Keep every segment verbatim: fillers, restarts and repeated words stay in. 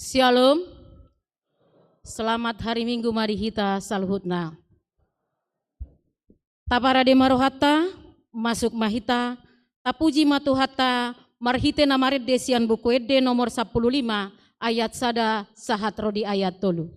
Syalom. Selamat hari Minggu ma di hita saluhutna. Taparade ma rohanta, masuk ma hita, tapuji ma Tuhanta, marhite na marende sian Buku Ende nomor sampulu lima, ayat sada sahat ro di ayat tolu.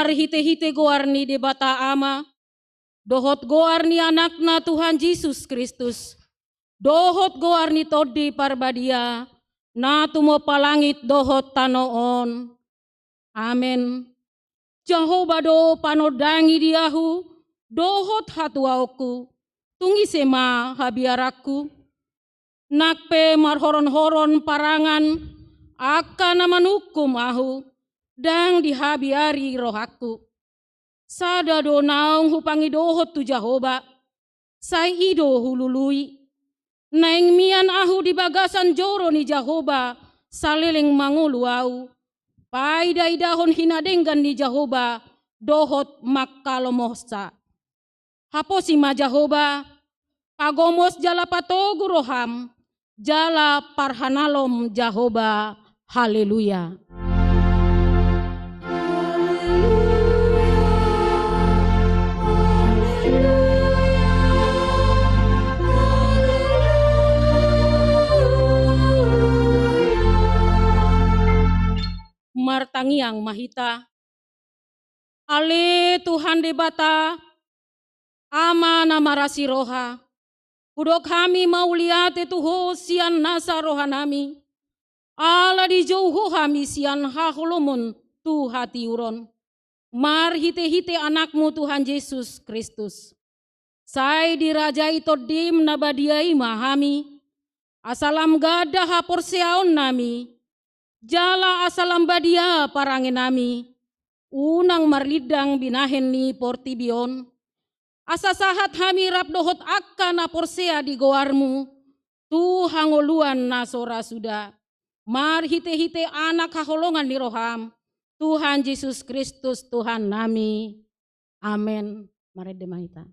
Marhite-hite goar ni Debata Ama, dohot goar ni Anakna Tuhan Jesus Kristus, dohot goar ni Tondi Parbadia, na tumompa langit dohot tano on. Amen. Jahowa do panondangi di ahu, dohot hatuaonku, tung ise ma habiaranku. Nang pe marhoron-horon parangan, angka na manungkum ahu, ndang dihabiari rohangku. Sada do naung hupangidohon tu Jahowa, sai i do hulului. Naeng mian ahu di bagasan joro ni Jahowa, saleleng mangolu ahu, paida-idahon hinadenggan ni Jahowa, dohot mangkalomohonsa. Haposi ma Jahowa, pagomos jala patogu roham, jala parhanalom Jahowa. Haleluya. Martangiang ma hita. Ale Tuhan Debata, Ama na marasi roha, hudok hami mauliate tu Ho sian nasa rohanami, ala dijou Ho hami sian haholomon tu hatiuron, marhite-hite Anakmu Tuhan Jesus Kristus. Sai dirajai Tondim na badia i ma hami, asa lam ganda haporseaonnami, jala asa lam badia parangenami, unang marlindang binahen ni portibi on, asa sahat hami rap dohot angka na porsea di goarmu, tu hangoluan na so ra suda, marhite-hite Anak haholongan ni roham, Tuhan Jesus Kristus Tuhannami. Amen. Marende ma hita.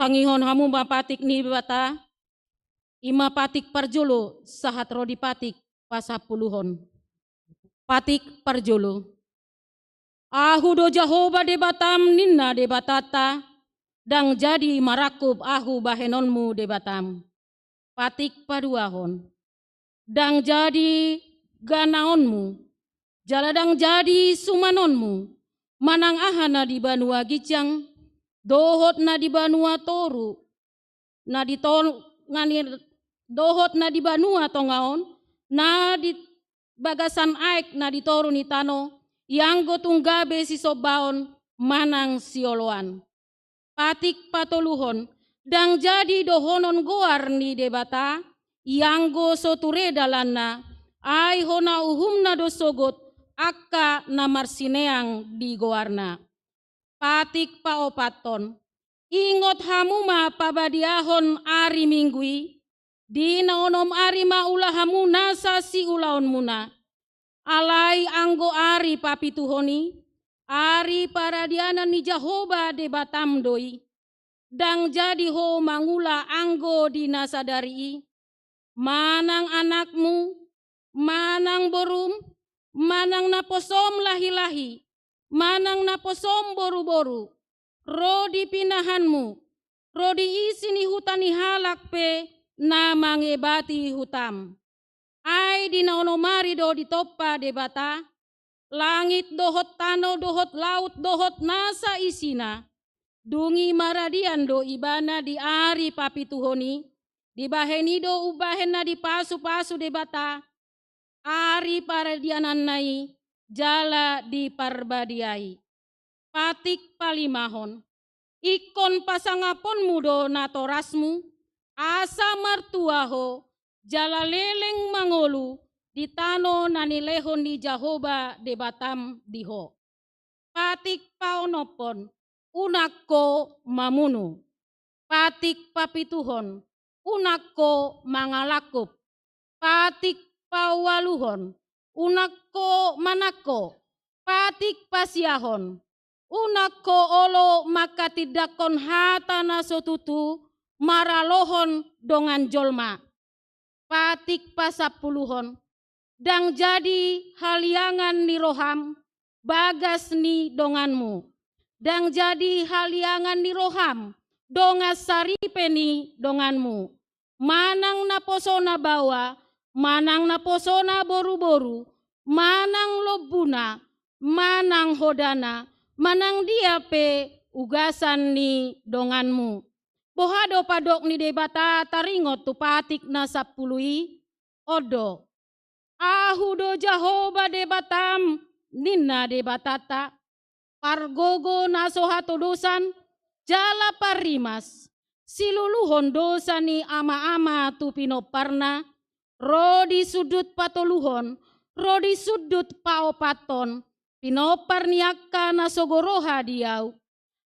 Tangihon hamu ma patik ni Debata, i ma patik parjolo sahat ro di patik pasampuluhon. Patik parjolo. Ahu do Jahowa Debatam ninna Debatanta, ndang jadi marangkup ahu bahenonmu Debatam. Patik paduahon. Ndang jadi ganaonmu, jala ndang jadi sumanonmu, manang aha na di banua ginjang, dohot na di banua toru, na di tonga ni, dohot na di banua tonga on, na di bagasan aek na di toru ni tano, ianggo tung gabe sisombaon manang sioloan. Patik patoluhon, ndang jadi dohonon goar ni Debata, ianggo so ture dalanna, ai hona uhumna do sogot angka na marsineang di goarna. Patik paopathon, ingot hamu ma pabadiahon ari Minggu i, di na onom ari ma ula hamu nasa siulaonmuna. Alai anggo ari papituhon i, ari paradianan ni Jahowa Debatam do i. Ndang jadi ho mangula anggo di na sadari i, manang anakmu, manang borum, manang naposom lahilahi, manang naposom boruboru, ro di pinahanmu, ro di isi ni huta ni halak pe na mangebati hutam. Ai di na onom ari do ditompa Debata langit dohot tano dohot laut dohot nasa isina. Dung i maradian do ibana di ari papituhon i, dibahen i do umbahen na dipasupasu Debata ari paradiananna i jala diparbadiai. Patik palimahon. Ingkon pasangaponmu do natorasmu, asa martua ho, jala leleng mangolu di tano na nilehon ni Jahowa Debatam di ho. Patik paonomhon, unang ho mamunu. Patik papituhon, unang ho mangalangkup. Patik paualuhon, unang ho manangko. Patik pasiahon, unang ho olo manghatindanghon hata na so tutu maralohon dongan jolma. Patik pasampuluhon, ndang jadi haliangan ni roham bagas ni donganmu. Ndang jadi haliangan ni roham dongan saripe ni donganmu. Manang naposona baoa, manang naposona boruboru, manang lombuna, manang hodana, manang dia pe ugasan ni donganmu. Boha do pandok ni Debata taringot tu patik na sampulu i? On do. Ahu do Jahowa Debatam, ninna Debatanta, pargogo na so hatodosan, jala parrimas, siluluhon dosa ni amaama tu pinomparna, ro di sundut patoluhon, ro di sundut paopathon, pinompar ni angka na sogo roha di ahu.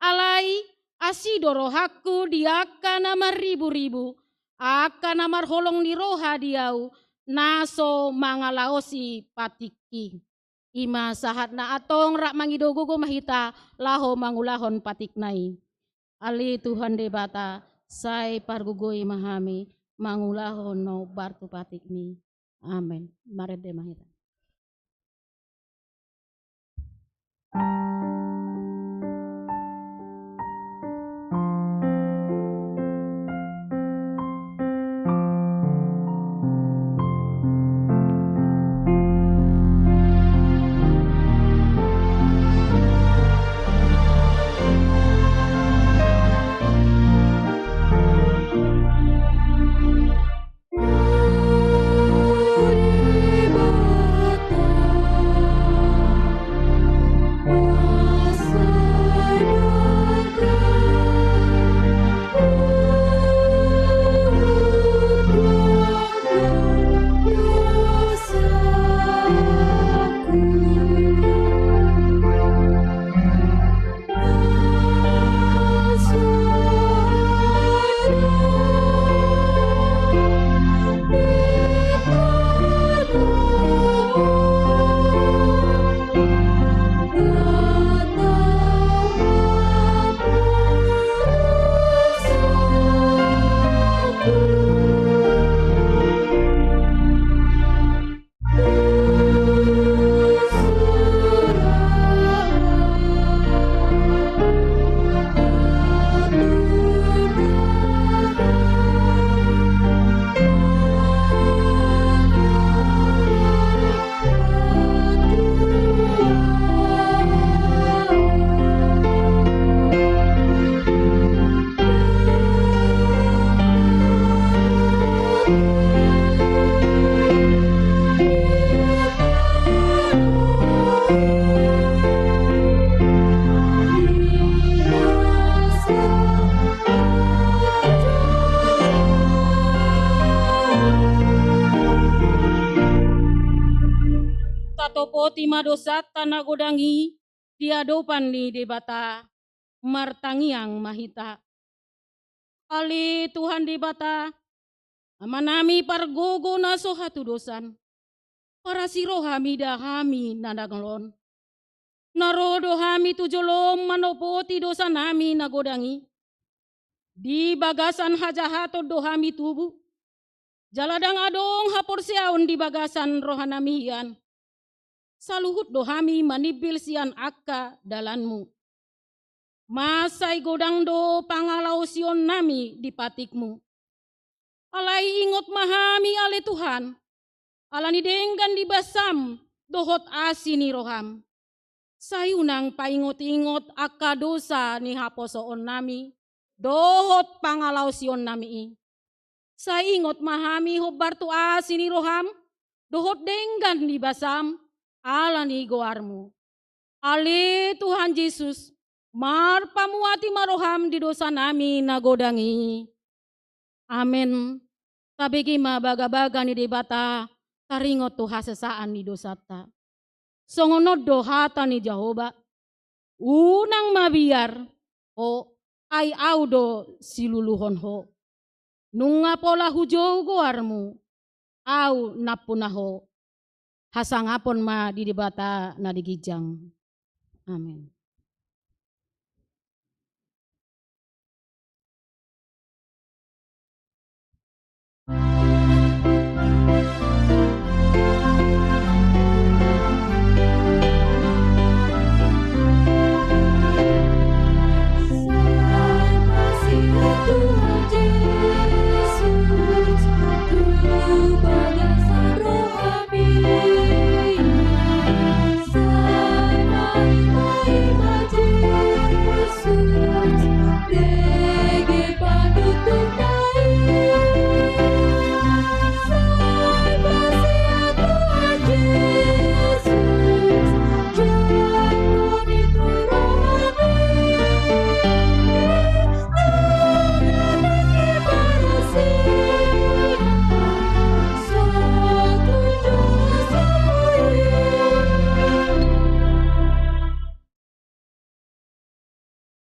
Alai asi do rohangku di angka na marriburibu, angka na marholong ni roha di ahu, na so mangalaosi patikki. I ma sahatna, antong rap mangido gogo ma hita laho mangulahon patikna i. Ale Tuhan Debata, sai pargogoi ma hami mangulahon na hombar tu patikmi. Amen. Marende ma hita. Tatopoti ma dosanta na godang i di adopan ni Debata, martangiang ma hita. Ale Tuhan Debata, Amanami pargogo na so hatudosan, parasi roha mida hami na dangol on. Na ro do hami tu jolom manopoti dosanami na godang i. Di bagasan hajahaton do hami tubu. Jala ndang adong haporseaon di bagasan rohanami hian. Saluhut do hami manimbil sian angka dalanmu. Mansai godang do pangalaosionnami di patikmu. Alai ingot ma hami ale Tuhan, ala ni denggan ni basam dohot asi ni roham. Sai unang paingot-ingot angka dosa ni haposoonnami dohot pangalaosionnami i. Sai ingot ma hami hombar tu asi ni roham dohot denggan ni basam ala ni goarmu. Ale Tuhan Jesus, marpamuati ma roham di dosanami na godang i. Amen. Tabege ma bagabaga ni Debata, taringot tu hasesaan ni dosanta. Songon on do hata ni Jahowa: Unang mabiar ho, ai Ahu do siluluhon ho. Nunga pola hujou goarmu, Ahu nampuna ho. Hasangapon ma di Debata na di ginjang. Amen.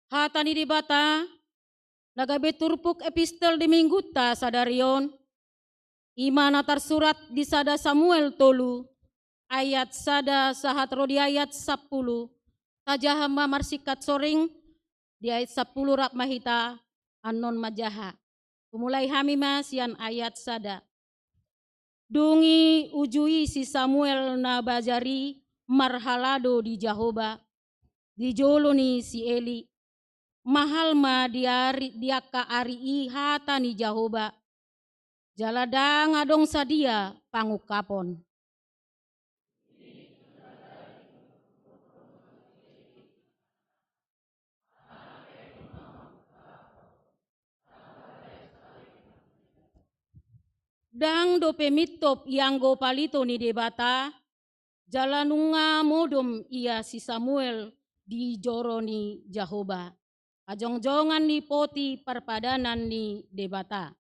Hata ni Debata na gabe turpuk epistel di Minggunta sadari on, i ma na tarsurat di sada Samuel tolu, ayat sada sahat ro di ayat sampulu. Tajaha ma marsingkat soring, di ayat sampulu rap ma hita annon manjaha. Humulai hami ma sian ayat sada. Dung i uju i si Samuel na bajar i marhalado di Jahowa di jolo ni si Eli. Mahal ma di ari, di angka ari i hata ni Jahowa, jala ndang adong sadia pangungkapon. Ndang dope mintop ianggo palito ni Debata, jala nunga modom ia si Samuel di joro ni Jahowa, hajongjongan ni poti parpadanan ni Debata.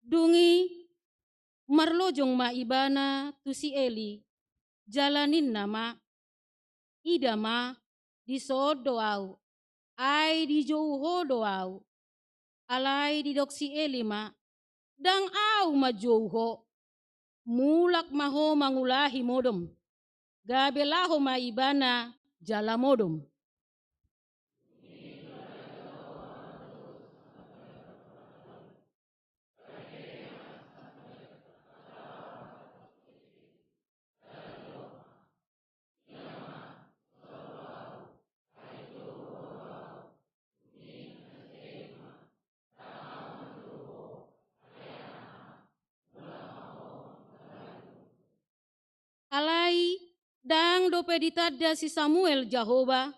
Dung i marlojong ma ibana tu si Eli, jala ninna ma: Ida ma, dison do ahu, ai dijou ho do ahu. Alai didok si Eli ma: Ndang ahu manjou ho. Mulak ma ho mangulahi modom. Gabe laho ma ibana jala modom. Alai ndang dope ditanda si Samuel Jahowa,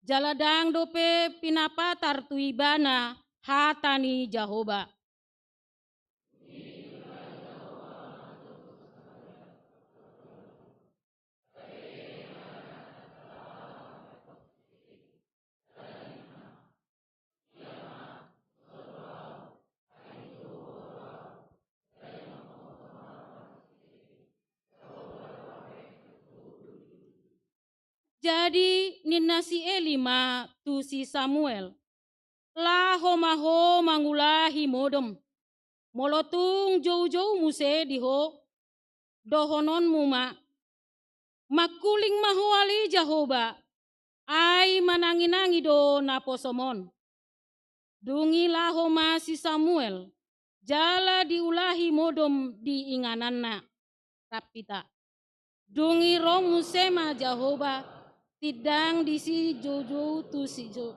jala ndang dope pinapatar tu ibana hata ni Jahowa. Jadi ninna si Eli ma tu si Samuel: Laho ma ho mangulahi modom. Molo tung joujou muse di ho, dohononmu ma: Mangkuling ma ho ale Jahowa, ai mananginangi do naposom on. Dung i laho ma si Samuel, jala diulahi modom di ingananna. Rap hita. Dung i ro muse ma Jahowa, tindang disi joujou tu si Jo-,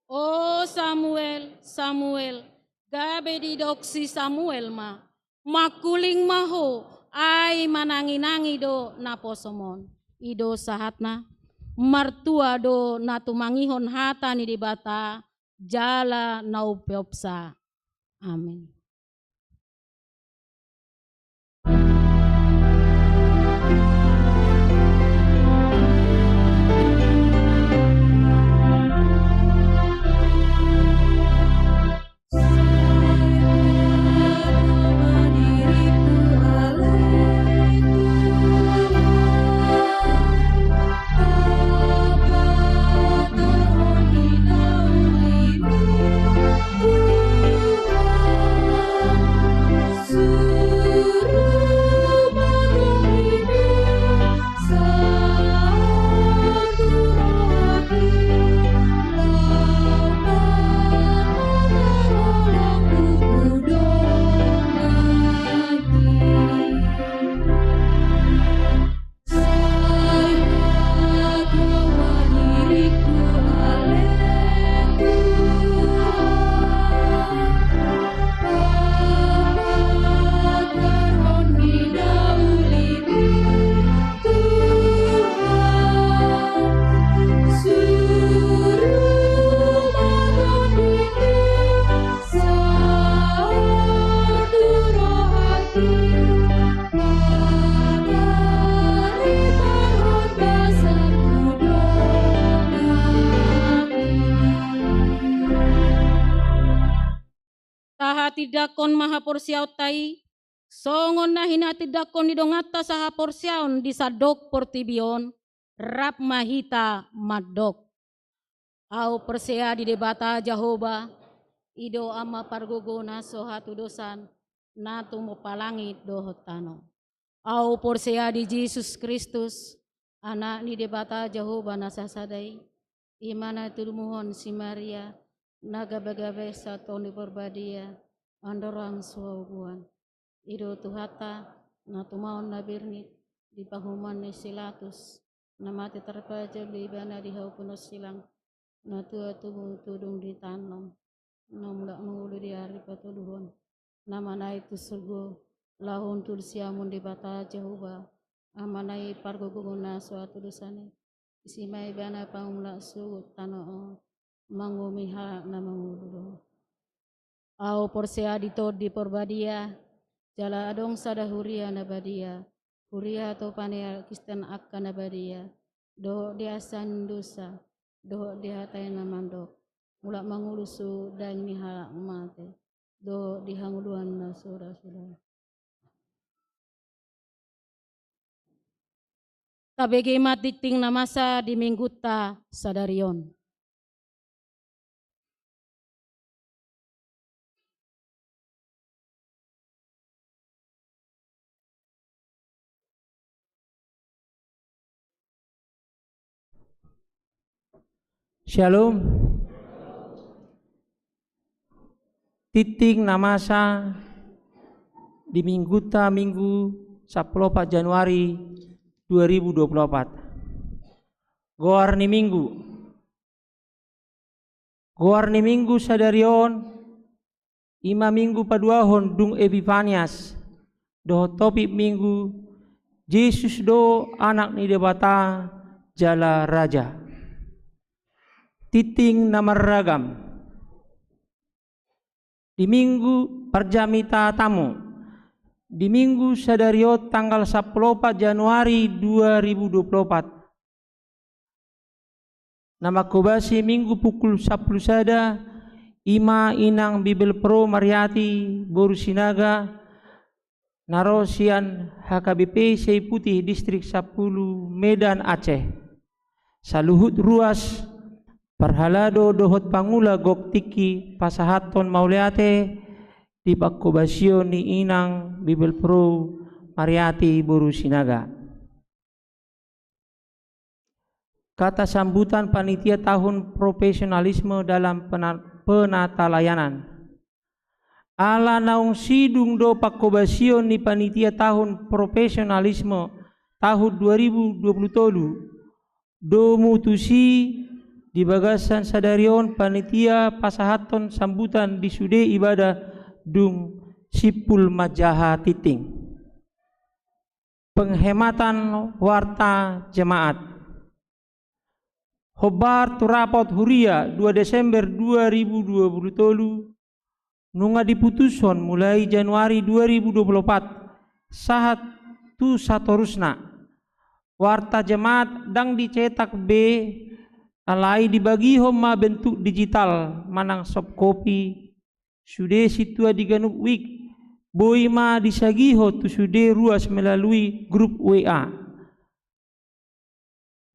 O Samuel, Samuel. Gabe didok si Samuel ma: Mangkuling ma ho, ai mananginangi do naposom on. I do sahatna. Martua do na tumangihon hata ni Debata jala na umpeopsa. Amen. Tahatindangkon ma haporseaonta i, songon na hinatindangkon ni donganta sahaporseaon di sandok portibi on, rap ma hita mandok. Ahu porsea di Debata Jahowa, i do Ama pargogo na so hatudosan, na tumompa langit dohot tano. Ahu porsea di Jesus Kristus, Anak ni Debata Jahowa na sasada i, i ma na tinumuhon si Maria, na gabe-gabe sahat tu Tondi Parbadia, andorang so haubuan. I do Tuhanta, na tumaon na bernit, di pahuman ni si Latus, na mate tarpajal do ibana di hau ponos silang, na tua tubu tu dung ditanom, na mulak mangolu di ari patoluhon, na manaek tu surgo, laho hundul siamun Debata Jahowa, Amana i pargogoon na so hatudosan i, disi ma ibana pangula suhut tano on, manguhumi halak na mangolu do. Ahu porsea di Tondi Parbadia, jala adong sada huria na badia, huria hatopan ni halak Kristen angka na badia, dohot di hasesaan ni dosa, dohot di hata i na mandok, mulak mangolu suhut daging ni halak mate, dohot di hangoluan na so ra suda. Tabege ma tingting na masa di Minggunta sadari on. Syalom. Tingting na masa di Minggunta, Minggu sampulu opat Januari dua ribu dua puluh opat. Goar ni Minggu. Goar ni Minggu sadari on, i ma Minggu paduahon dung Epipanias, dohot topik Minggu, Jesus do Anak ni Debata jala Raja. Tingting na marragam. Di Minggu parjamita tamu, di Minggu sadari on tanggal sampulu opat Januari dua ribu dua puluh opat, na manghobasi Minggu pukul sampulu sada, i ma inang Bibelvrouw Mariati boru Sinaga, na ro sian H K B P Sei Putih, Distrik sampulu, Medan, Aceh. Saluhut ruas, parhalado dohot pangula gok tingki pasahathon mauliate di panghobasion ni inang Bibelvrouw Mariati boru Sinaga. Kata sambutan panitia tahun profesionalisme dalam pena-, penatalayanan. Ala naung sidung do panghobasion ni panitia tahun profesionalisme tahun dua ribu dua puluh tolu, domu tusi di bagasan sadari on panitia pasahathon sambutan di sude ibadah dung simpul manjaha tingting. Penghematan warta jemaat. Hombar tu rapot huria dua Desember dua ribu dua puluh tolu, nunga diputushon mulai Januari dua ribu dua puluh opat sahat tu satorusna, warta jemaat ndang dicetak be, alai dibagihon ma bentuk digital manang soft copy. Sude sintua di ganup wijk boi ma disagihon tu sude ruas melalui grup W A.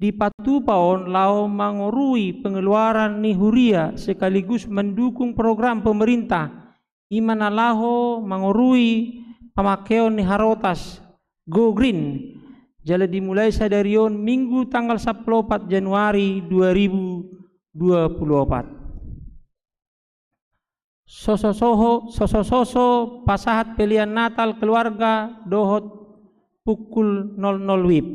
Dipatupa on laho mangorui pengeluaran ni huria sekaligus mendukung program pemerintah, i ma na laho mangorui pamakkeon ni harotas, go green, jala dimulai sadari on Minggu tanggal sampulu opat Januari dua ribu dua puluh opat. Sososoho, sosososo pasahat pelean Natal keluarga dohot pukul nol nol wib.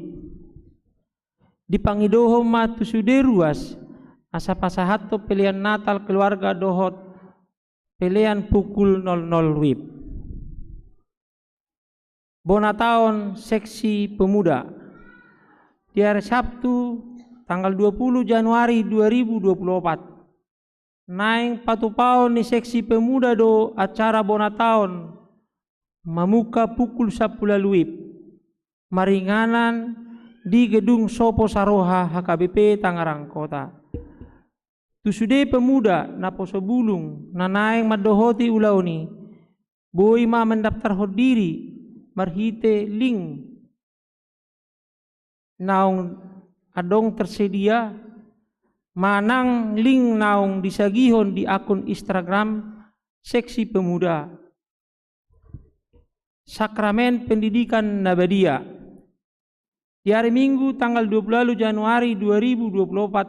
Dipangidohon ma tu sude ruas asa pasahathon pelean Natal keluarga dohot pelean pukul nol nol wib. Bona taon seksi pemuda. Di hari Sabtu, tanggal dua puluh Januari dua ribu dua puluh opat, naeng patupaon ni seksi pemuda do acara bona taon mamungka pukul sampulu ualu wib, maringanan di gedung Sopo Saroha H K B P Tangerang Kota. Tu sude pemuda naposo bulung na naeng mandohoti ulaon i, boi ma mendaftarhon diri marhite link naung adong tersedia, manang link naung disagihon di akun Instagram seksi pemuda. Sakramen Pendidikan na badia. Di hari Minggu tanggal dua puluh ualu Januari dua ribu dua puluh opat,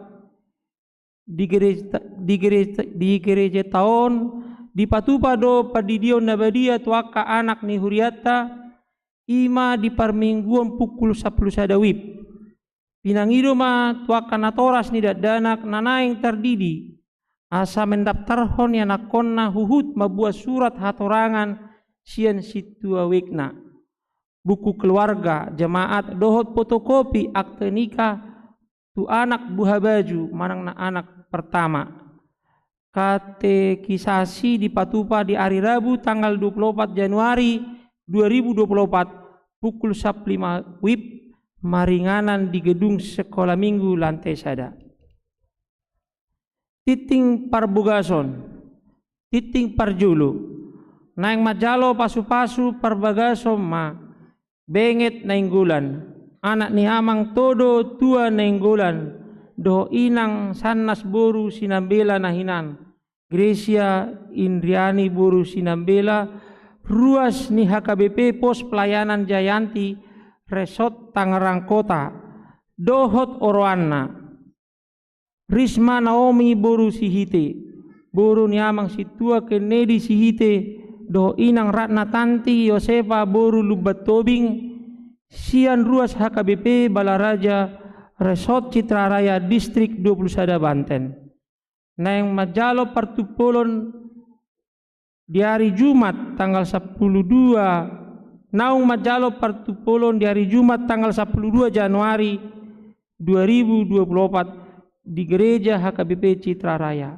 di gereja, di gereja, di gereja taon dipatupa do pandidion na badia tu angka anak ni hurianta, i ma di parmingguon pukul sampulu sada wib. Pinangido ma tu angka natoras ni dakdanak na naeng tardidi asa mendaftarhon ianakhonna huhut mambuat surat hatorangan sian sintua wijk na, buku keluarga jemaat dohot fotokopi akte nikah tu anak buha baju manang na anak pertama. Katekisasi dipatupa di ari Rabu tanggal dua puluh opat Januari dua ribu dua puluh opat pukul sampulu lima wib, maringanan di gedung Sekolah Minggu lantai sada. Tingting parbogason, tingting parjolo. Naeng manjalo pasupasu parbagason ma Benget Nainggolan, anak ni amang Todo Tua Nainggolan dohot inang Sannas boru Sinambela na hinan, Gresia Indriani boru Sinambela, ruas ni H K B P Pos Pelayanan Jayanti, Resort Tangerang Kota, dohot oroanna. Risma Naomi boru Sihite, boru ni amang sintua Kennedy Sihite dohot inang Ratna Tanti Yosefa boru Lumban Tobing, sian ruas H K B P Balaraja, Resort Citraraya, Distrik dua puluh sada Banten. Naeng manjalo partumpolon di ari Jumat tanggal sampulu dua, naung manjalo partumpolon di ari Jumat tanggal sampulu dua Januari dua ribu dua puluh opat di Gereja H K B P Citraraya.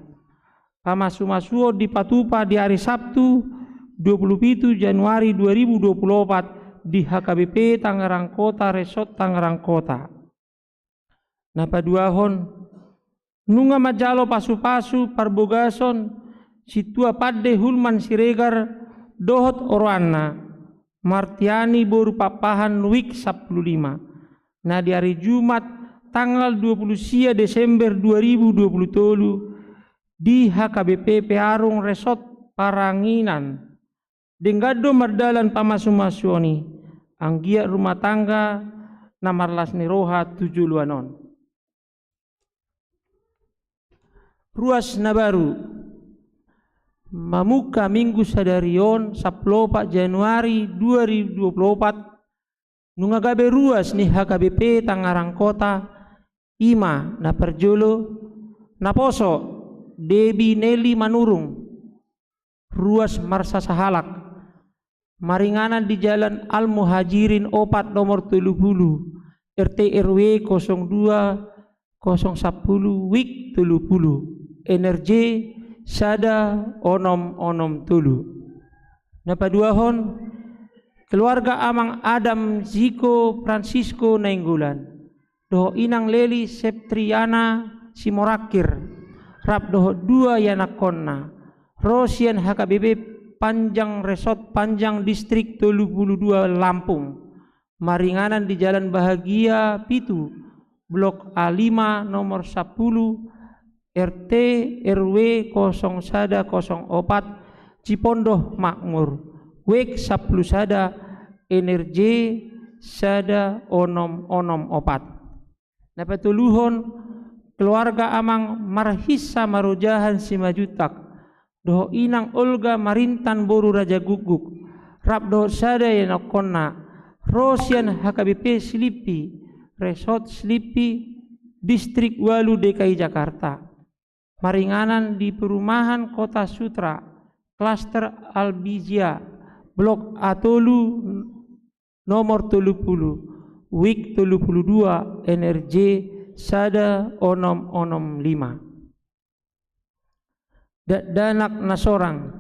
Pamasumasuon dipatupa di ari Sabtu dua puluh pitu Januari dua ribu dua puluh opat di H K B P Tangerang Kota, Resort Tangerang Kota. Na paduahon, nunga manjalo pasupasu parbogason sintua pande Hulman Siregar dohot oroanna, Martiani boru Pakpahan, wijk sampulu lima, na di ari Jumat tanggal dua puluh sia Desember dua ribu dua puluh tolu di H K B P Pearung Resort Paranginan. Denggan do mardalan pamasumasuon i, anggiat rumah tangga na marlas ni roha tu joloan on. Ruas na baru. Mamungka Minggu sadari on, sampulu opat Januari dua ribu dua puluh opat, nunga gabe ruas ni H K B P Tangerang Kota, i ma na parjolo, naposo, Debi Neli Manurung, ruas marsasahalak, maringanan di Jalan Al Muhajirin opat nomor tolu pulu, R T R W kosong dua, kosong sampulu, WIK tolu pulu, N R J sada onom onom tolu. Na paduahon, keluarga Amang Adam Ziko Francisco Nainggolan dohot Inang Leli Septriana Simorakir, rap dohot dua ianakkonna, ro sian H K B P Panjang Resort Panjang Distrik tolu pulu dua Lampung, maringanan di Jalan Bahagia pitu, Blok A lima nomor sampulu, R T R W kosong sada kosong opat, Cipondoh Makmur, WIK sampulu sada, N R J sada onom onom opat. Na patoluhon, keluarga Amang Marhisa Marojahan Simanjuntak dohot Inang Olga Marintan boru Raja Guguk, rap dohot sada ianakkonna, ro sian H K B P Slipi, Resort Slipi, Distrik walu D K I Jakarta, maringanan di perumahan Kota Sutra, Klaster Albizia, Blok A tolu, nomor tolu pulu, WIK tolu pulu dua, N R J sada onom onom lima. Dakdanak na sorang,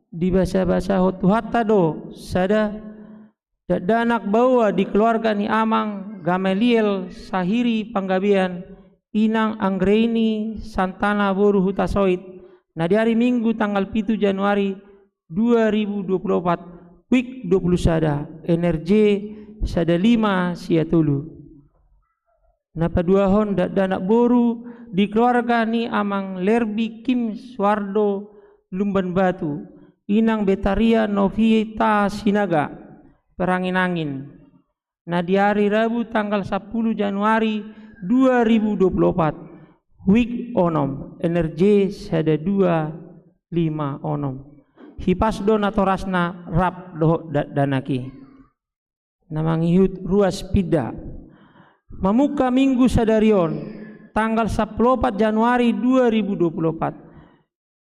dibasabasahon Tuhanta do sada, dakdanak baoa di keluarga ni Amang Gamaliel Sahiri Panggabean, Inang Anggraini Santana boru Hutasoit, na di ari Minggu tanggal pitu Januari dua ribu dua puluh opat, WIK dua pulu sada, N R J sada lima sia tolu. Na paduahon, dakdanak boru di keluarga ni Amang Lerbi Kim Suardo Lumban Batu, Inang Betaria Novita Sinaga Peranginangin, na di ari Rabu tanggal sampulu Januari dua ribu dua puluh opat, WIK onom, N R J sada dua lima onom. Hipas do natorasna rap dohot dakdanak i. Na mangihut ruas pinda. Mamungka Minggu sadari on, tanggal sampulu opat Januari dua ribu dua puluh opat,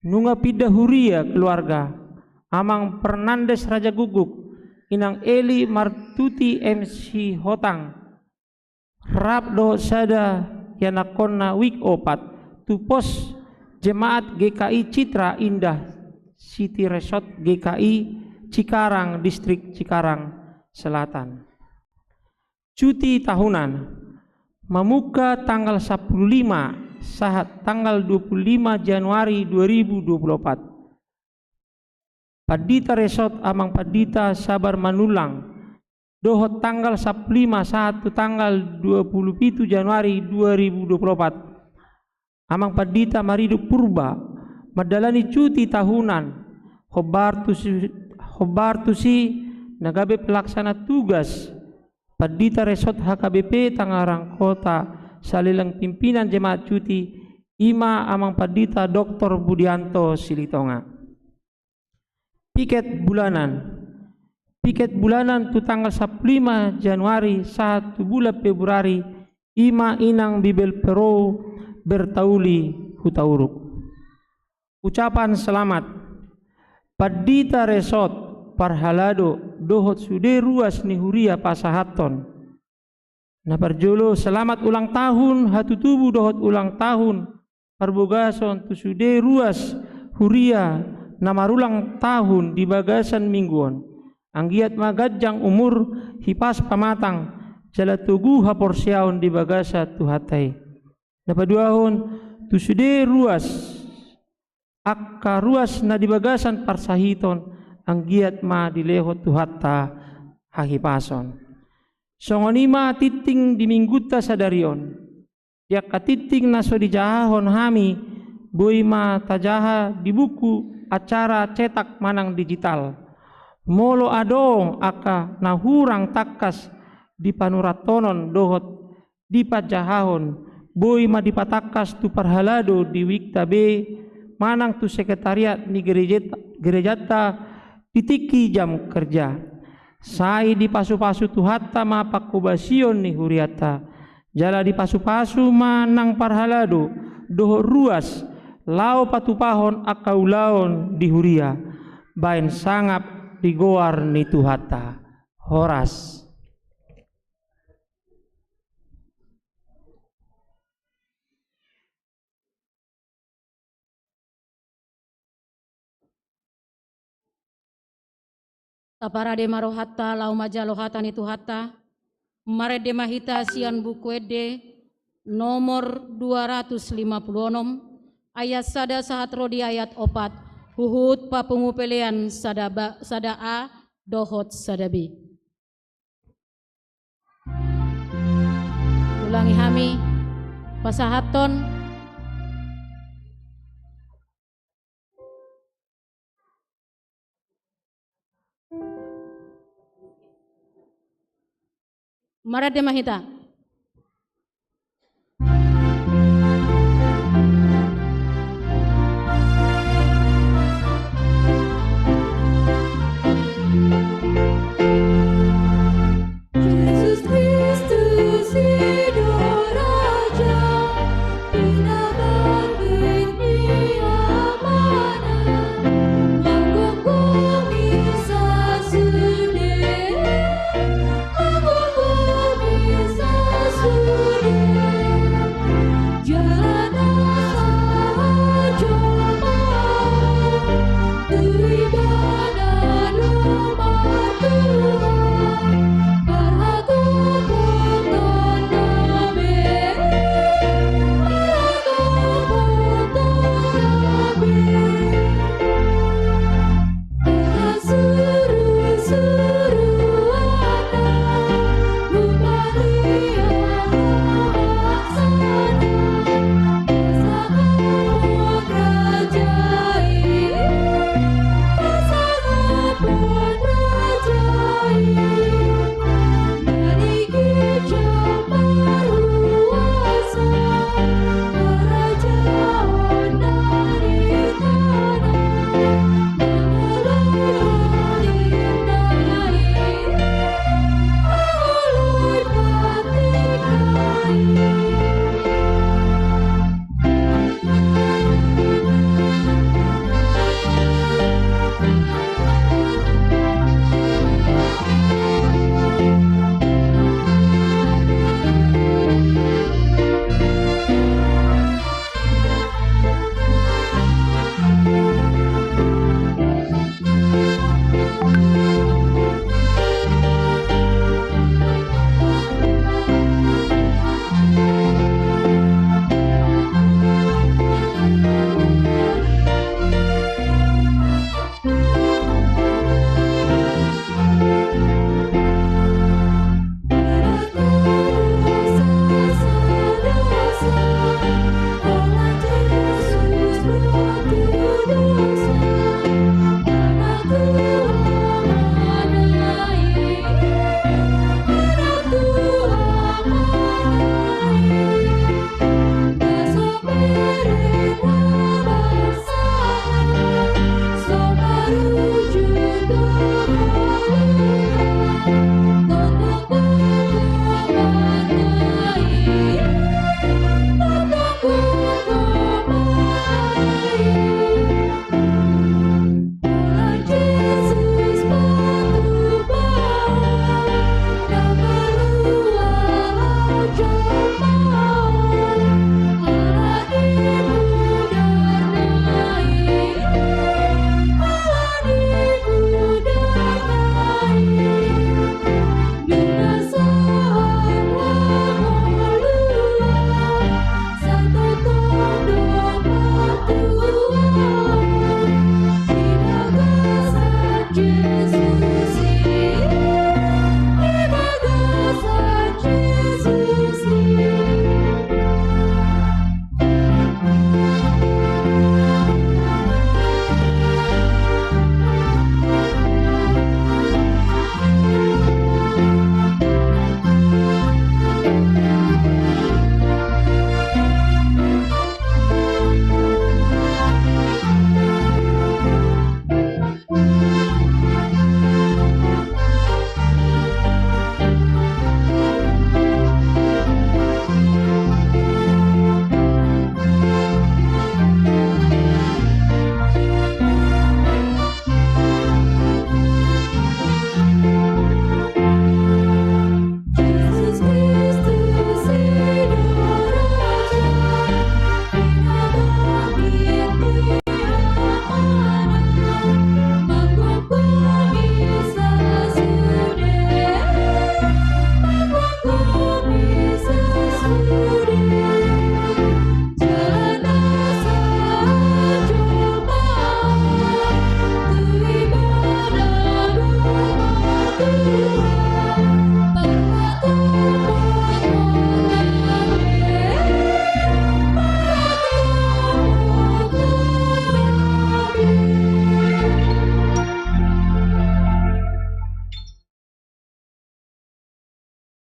nunga pinda huria keluarga Amang Fernandes Raja Guguk, Inang Eli Martuti M C Hotang, rap dohot sada ianakkonna, WIK opat, tu pos Jemaat G K I Citra Indah City Resort G K I Cikarang, Distrik Cikarang Selatan. Cuti tahunan. Mamungka tanggal sampulu lima sahat tanggal dua pulu lima Januari dua ribu dua puluh opat, Pandita Resort Amang Pandita Sabar Manullang, dohot tanggal sampulu lima sahat tu tanggal dua pulu pitu Januari dua ribu dua puluh opat, Amang Pandita Marido Purba, mandalani cuti tahunan, hombar tusi, hombar tusi na gabe pelaksana tugas Pandita Resort H K B P Tangerang Kota, saleleng pimpinan jemaat cuti, i ma Amang Pandita Doktor Budianto Silitonga. Piket bulanan. Piket bulanan tu tanggal sampulu lima Januari sahat tu bulan Februari, i ma Inang Bibel Perou Bertauli Hutauruk. Ucapan selamat. Pandita Resort, parhalado, dohot sude ruas ni huria pasahathon. Na parjolo, selamat ulang tahun hatutubu dohot ulang tahun parbogason tu sude ruas huria na marulang tahun di bagasan minggu on. Anggiat ma ganjang umur, hipas pamatang, jala togu haporseaon di bagasan Tuhanta i. Na paduahon, tu sude ruas angka ruas na di bagasan parsahiton, anggiat ma dilehon Tuhanta hahipason. Songon i ma tingting di minggunta sadari on. Di angka tingting na so dijahahon hami, boi ma tajaha di buku acara cetak manang digital. Molo adong angka na hurang tangkas di panurathonon dohot di panjahahon, boi ma dipatangkas tu parhalado di wikta be manang tu sekretariat ni gerejeta-, gerejanta di tingki jam kerja. Sai dipasupasu Tuhanta ma panghobasion ni hurianta, jala dipasupasu ma nang parhalado dohot ruas laho patupahon angka ulaon di huria, baen sangap di goar ni Tuhanta. Horas. Taparade ma rohanta laho manjalo hata ni Tuhanta. Marende ma hita sian Buku Ende nomor dua ratus lima puluh onom, ayat sada sahat ro di ayat opat, huhut papungu pelean sada ba-, sada A dohot sada B. Ulangi hami pasahathon. Marende ma hita.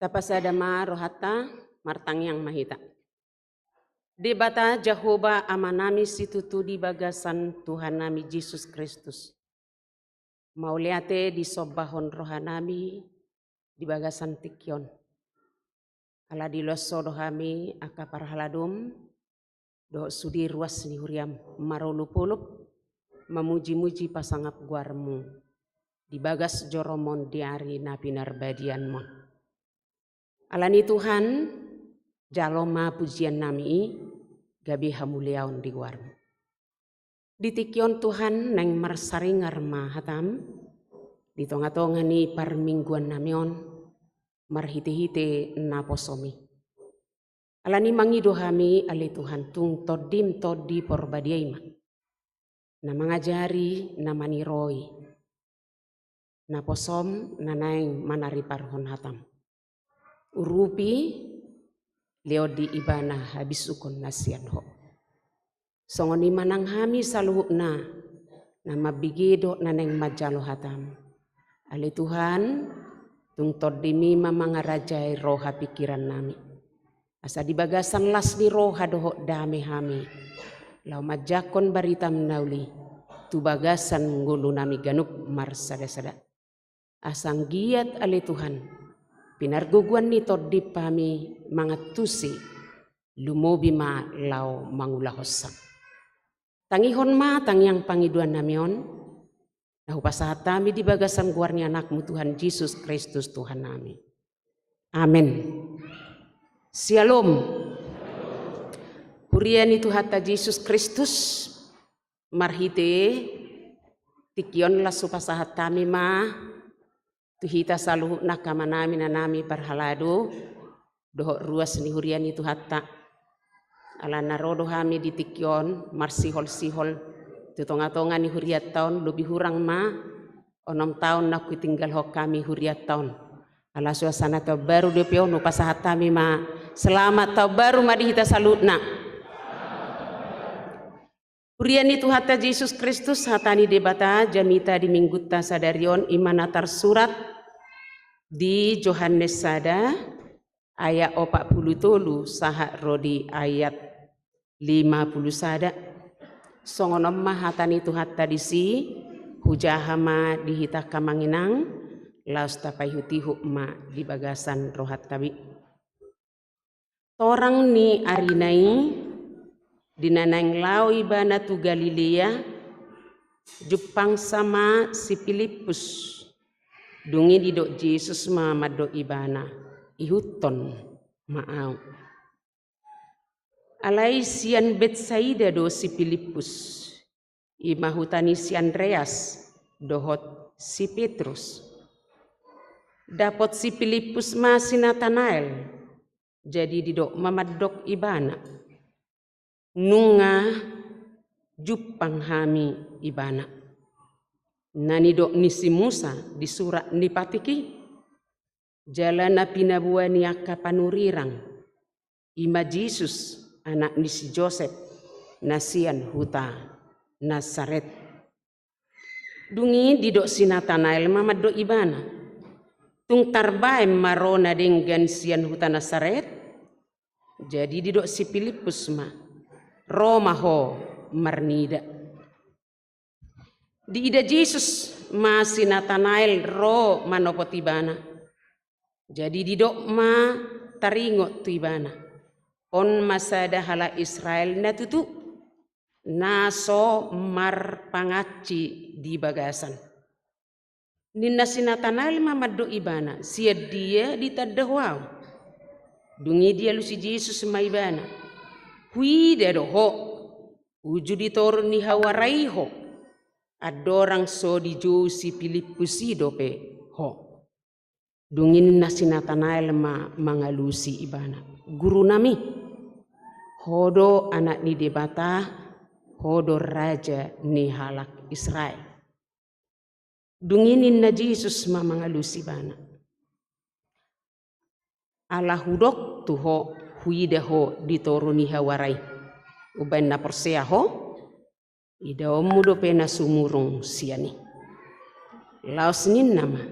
Pasada ma rohanta, martangiang ma hita. Debata Jahowa Amanami situtu di bagasan Tuhannami Jesus Kristus. Mauliate disombahon rohanami di bagasan tingki on. Ala diloas Ho do hami angka parhaladom, dohot sude ruas ni huriaM, marolopolop, mamujimuji pasangap goarMu di bagas joroMon di ari na pinarbadianMon. Alani Tuhan, jalo ma pujiannami i, gabe hamuliaon di goarMu. Di tingki on Tuhan, naeng marsaringar ma hataM, di tongatonga ni parmingguannami on, marhitehite naposoMi. Alani mangido hami, ale Tuhan, tung TondiM Tondi Porbadia i ma na mangajari, na maniroi naposoM na naeng manariparhon hataM. Urupi, leon di Ibana habisuhon na sian Ho. Songon i ma nang hami saluhutna, na mambege dohot na naeng manjalo hataM. Ale Tuhan, tung TondiMi ma mangarajai roha pingkirannami. Asa di bagasan las ni roha dohot dame hami laho manjangkon baritaM na uli tu bagasan ngolunami ganup marsadasada. Asa anggiat ale Tuhan, pinargogoan ni TondiM hami mangantusi, lumobi ma laho mangulahon SAM. Tangihon ma tangiang pangidoannami on, na hupasahat hami di bagasan goar ni AnakMu Tuhan Jesus Kristus Tuhannami. Amen. Syalom. Huria ni Tuhanta Jesus Kristus, marhite tingki on las hupasahat hami ma tu hita saluhutna angka amanami, inanami parhalado, dohot ruas ni huria ni Tuhanta. Alana ro do hami di tingki on marsiholsihol tu tongatonga ni hurianta on, lobi hurang ma onom taon na hutinggalhon hami hurianta on. Ala suasana taon baru dope on, hupasahat hami ma selamat taon baru ma di hita saluhutna. Huria ni Tuhanta Jesus Kristus, hata ni Debata jamita di Minggunta sadari on i ma na tarsurat di Johannes sada ayat opat pulu tolu sahat ro di ayat lima pulu sada. Songon on ma hata ni Tuhanta disi, hujaha ma di hita angka amang inang, laos tapaihutihut ma di bagasan rohanta be. Torang ni arina i, di na naeng laho Ibana tu Galilea, jumpangsa ma si Pilippus. Dung i didok Jesus ma mandok ibana, ihuthon ma ahu. Alai sian Betsaida do si Pilippus, i ma huta ni si Andreas dohot si Petrus. Dapot si Pilippus ma si Natanael, jadi didok ma mandok ibana, nunga jumpang hami ibana. Na nidok ni si Musa di surat ni patik i, jala na pinaboa ni angka panurirang, i ma Jesus, anak ni si Josep, na sian huta Nasaret. Dung i didok si Natanael ma mandok ibana, tung tarbaen ma ro na denggan sian huta Nasaret? Jadi didok si Pilippus ma, ro ma ho marnida. Diida Jesus ma si Natanael ro manopot ibana. Jadi didok ma taringot tu ibana, on ma sada halak Israel na tutu, na so marpangansi di bagasan. Ninna si Natanael ma mandok ibana, sian dia ditanda ho ahu? Dung i dialusi Jesus ma ibana, huida do ho, uju di toru ni hauara i ho, andorang so dijou si Pilippus i dope ho. Dung i ninna si Natanael ma mangalusi ibana, gurunami, ho do anak ni Debata, ho do raja ni halak Israel. Dung i ninna Jesus ma mangalusi ibana, ala hudok tu ho, huida ho di toru ni hauara i, umbaen na porsea ho? Idaonmu dope na sumurung sian i. Laos ninna ma,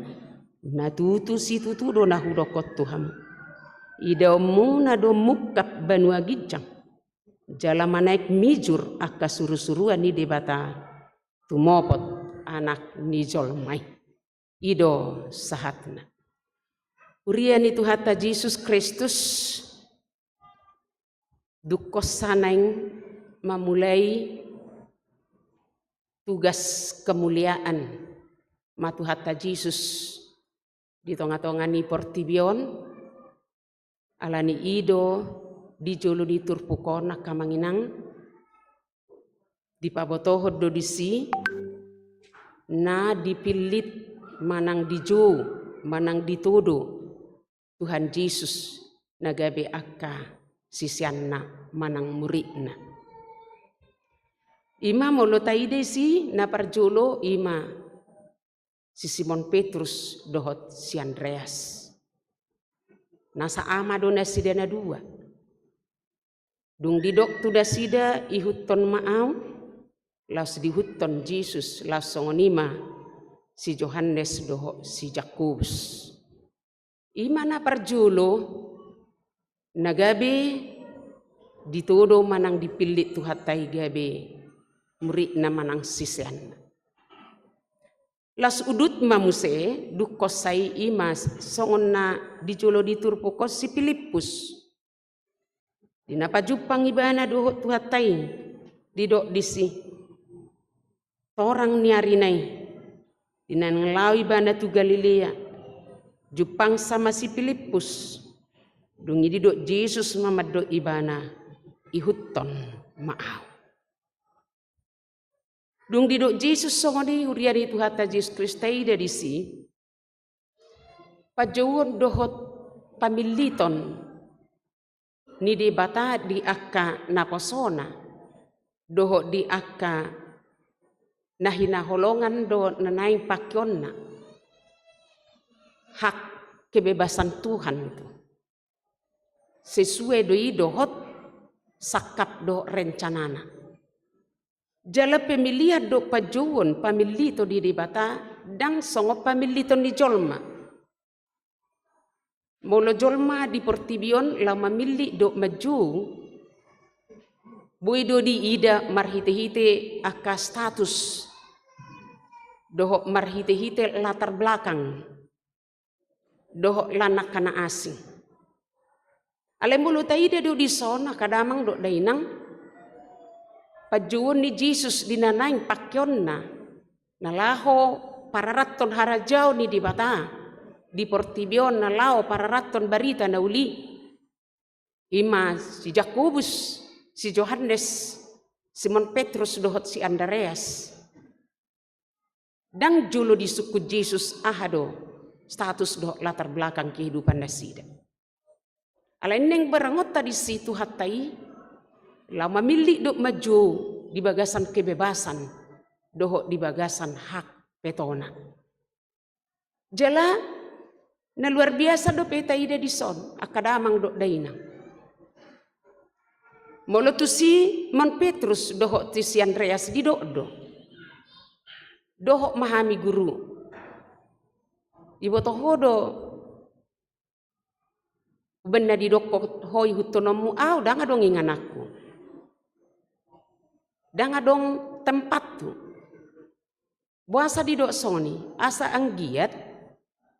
na tutu situtu do na hudokkon tu hamu, Idaonmuna do mungkap banua ginjang, jala manaek mijur angka surusuruan ni Debata tumopot Anak ni Jolma i. I do sahatna. Huria ni Tuhanta Jesus Kristus, dungkon sa naeng mamulai tugas kemuliaan ma Tuhanta Jesus di tongatonga ni portibi on. Alani i do di jolo ni turpuk on, angka amang inang, dipabotohon do disi na dipillit manang dijou manang ditodo Tuhan Jesus na gabe angka siseanna manang muridna. I ma molo taida disi, na parjolo i ma si Simon Petrus dohot si Andreas. Nasa ama do nasida na dua. Dung didok tu nasida, "Ihuthon ma ahu," laos diihuthon Jesus, laos songon i ma si Johannes dohot si Jakobus. I ma na parjolo na gabe ditodo manang dipillit Tuhanta i gabe muridna manang siseanna. Laos udut ma muse, dungkon sa i, i ma songon na di jolo ni turpuk on si Pilippus. Di na pajumpang ibana dohot Tuhanta i, didok disi, torang ni ari na i, di na naeng laho ibana tu Galilea, jumpangsa ma si Pilippus. Dung i didok Jesus ma mandok ibana, "Ihuthon ma ahu." Dung didok Jesus songon i, huria ni Tuhanta Jesus Kristus, taida disi panjouon dohot pamilliton ni Debata di angka naposona, dohot di angka na hinaholongan do na naeng pangkeonna. Hak kebebasan Tuhan itu. Sesuai do i dohot sangkap dohot rencanana. Jala pemilihan dohot panjouon pamilliton ni Debata, ndang songon pamilliton ni jolma. Molo jolma di portibi on laho mamillit dohot manjou, boi do diida marhitehite angka status, dohot marhitehite latar belakang, dohot lan angka na asing. Alai molo taida do dison, angka damang dohot dainang, panjouon ni Jesus di na naeng pangkeonna, na laho pararathon harajaon ni Debata di portibi on, na laho pararathon barita na uli. I ma si Jakobus, si Johannes, Simon Petrus dohot si Andreas. Ndang jolo disungkun Jesus aha do status dohot latar belakang kehidupan nasida. Alai naeng berengonta disi Tuhanta i, laho mamillit dohot manjou di bagasan kebebasan dohot di bagasan hak petona. Jala na luar biasa dope taida dison, angka damang dohot dainang. Molo tu Simon Petrus dohot tu si Andreas didok do, "Dohot ma hami, Guru." Iboto ho do umbahen na didok ho ihuthononmu ahu, ndang adong ingananku, ndang adong tempatku. Boasa didok songon i? Asa anggiat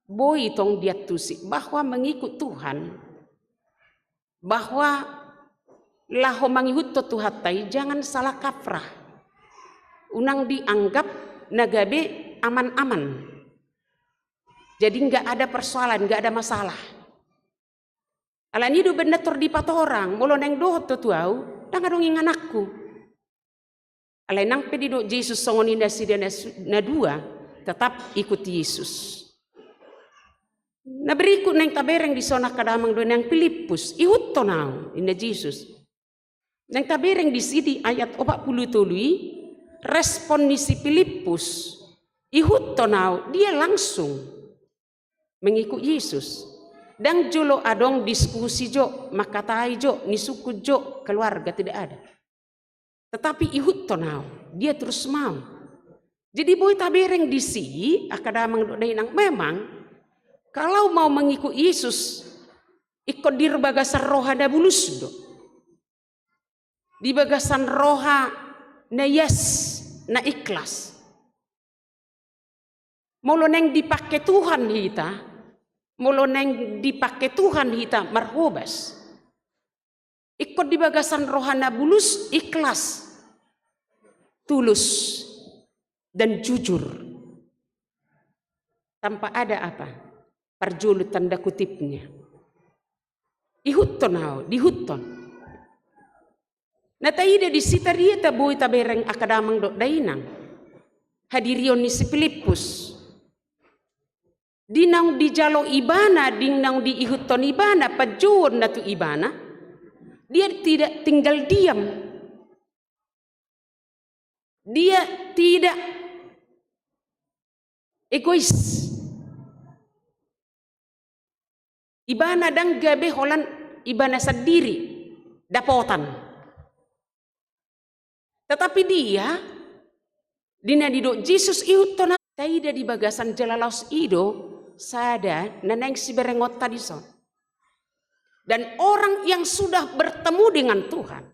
boi tong diantusi bahwa mengikut Tuhan, bahwa laho mangihuthon Tuhanta i jangan salah kaprah. Unang dianggap na gabe aman-aman. Jadi nggak ada persoalan, nggak ada masalah. Alani i do umbahen na tor dipatorang, molo naeng dohot ho tu ahu, ndang adong ingananku. Alai nang pe didok Jesus songon i nasida na su-, na dua, tetap ikut Yesus. Na berikut naeng tabereng dison, angka damang dohot dainang, Pilippus, "Ihuthon ahu," ninna Jesus. Naeng tabereng disi di ayat opat pulu tolu i, respon ni si Pilippus, "Ihuthon ahu," dia langsung mengikut Yesus. Ndang jolo adong diskusi jo, mangkatai jo, nisungkun jo keluarga, tidak ada. Tetapi "Ihuthon ahu," dia terus mau. Jadi boi tabereng disi, angka damang dohot dainang, memang kalau mau mengikut Yesus, Ingkon di bagasan roha na bulus do. Di bagasan roha na ias, na ikhlas. Molo naeng dipake Tuhan hita, molo naeng dipake Tuhan hita marhobas, ingkon di bagasan roha na bulus, ikhlas, tulus, dan jujur. Tanpa ada apa? Parjolo tanda kutipnya. Ihuthon ahu, diihuthon. Na taida disi, taida, taboi, tabereng angka damang dohot dainang, hadirion ni si Pilippus. Di naung dijalo ibana, di naung diihuthon ibana panjouonna tu ibana, dia tidak tinggal diam. Dia tidak egois. Ibana ndang gabe holan ibana sandiri dapotan. Tetapi dia, di na didok Jesus, ihuthon ahu, taida di bagasan jala laos i do sada na naeng siberengonta dison. Dan orang yang sudah bertemu dengan Tuhan,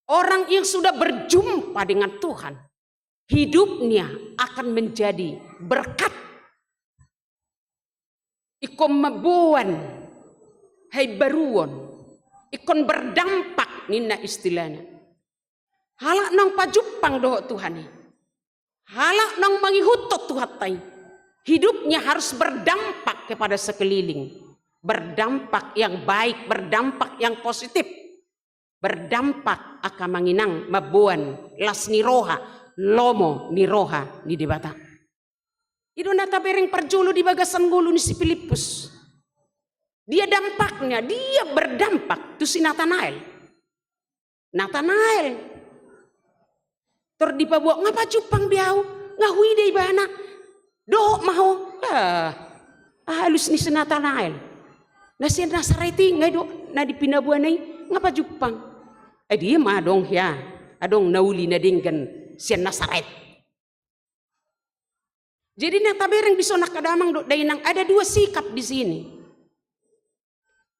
orang yang sudah berjumpa dengan Tuhan, hidupnya akan menjadi berkat. Ingkon mamboan haimbaruon, ingkon berdampak ninna istilahna. Halak naung pajumpang dohot Tuhan i, halak naung mangihuthon Tuhanta i, hidupnya harus berdampak kepada sekeliling. Berdampak yang baik, berdampak yang positif. Berdampak, angka amang inang, mamboan las ni roha, lomo ni roha ni Debata. I do na tabereng parjolo di bagasan ngolu ni si Pilippus. Dia dampaknya, dia berdampak tu si Natanael. Natanael. Tor dipaboa, nga pajumpang be ahu, nga huida ibana. Dohot ma ho. Ah, aha alus ni si Natanael? Na sian Nasaret i nga i do na di pinaboana i, nga pajumpang. Eh, dia ma adong hea, adong na uli na denggan sian Nasaret. Jadi na tabereng dison angka damang dohot dainang, ada dua sikap di sini.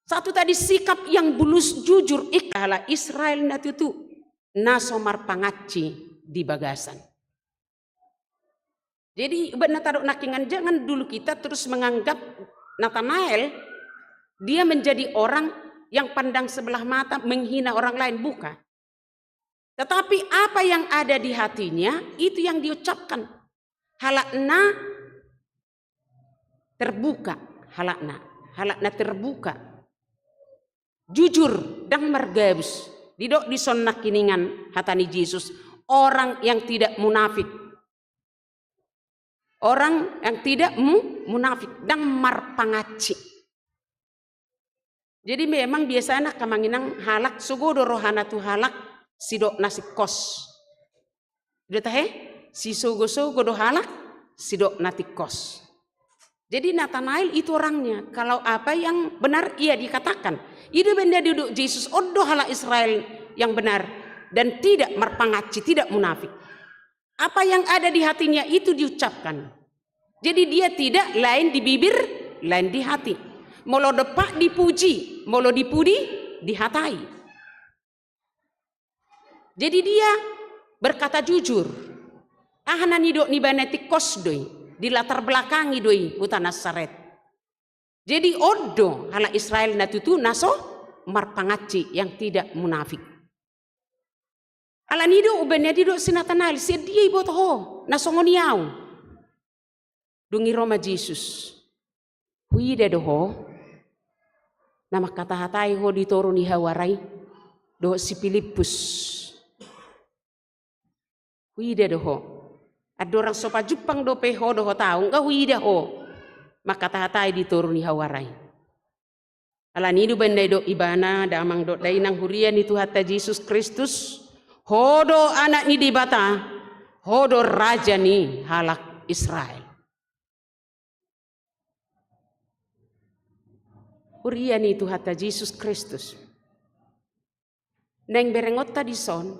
Satu tadi sikap yang bulus, jujur, ikhlas, halak Israel na tutu na so marpangansi di bagasan. Jadi umbahen na tadok nangkiningan, jangan dulu kita terus menganggap Natanael dia menjadi orang yang pandang sebelah mata, menghina orang lain, bukan. Tetapi apa yang ada di hatinya, itu yang diucapkan. Halak na terbuka, halak na, halak na terbuka. Jujur, ndang margabus. Didok dison nangkiningan hata ni Jesus, orang yang tidak munafik. Orang yang tidak mu-, munafik, ndang marpangansi. Jadi memang biasana angka amang inang, halak sogo do rohana tu halak sidok na singkos. Ido tahe? Sisogo-sogo do halak sidok na tingkos. Jadi Natanael itu orangnya, kalau apa yang benar ia dikatakan. I do umbahen na didok Jesus, on do halak Israel yang benar dan tidak marpangansi, tidak munafik. Apa yang ada di hatinya itu diucapkan. Jadi dia tidak lain di bibir, lain di hati. Molo dompak dipuji, molo dipudi, dihatai. Jadi dia berkata jujur. Aha na nidok ni ibana, tingkos do i, dilatar belakangi do i huta Nasaret. Jadi on do halak Israel na tutu na so marpangansi, yang tidak munafik. Alani i do umbahen na didok si Natanael, sian dia iboto ho na songon i ahu? Dung i ro ma Jesus. Huida do ho na mangkatahatai ho di toru ni hawara i dohot si Pilippus. Huida do ho. Andorang so pajumpang dope ho dohot ahu, nga huida ho mangkatahatai di toru ni hawara i. Alani i do umbahen na didok ibana, damang dohot dainang, huria ni Tuhanta Jesus Kristus, ho do Anak ni Debata, ho do Raja ni halak Israel. Huria ni Tuhanta Jesus Kristus. Naeng berengonta dison,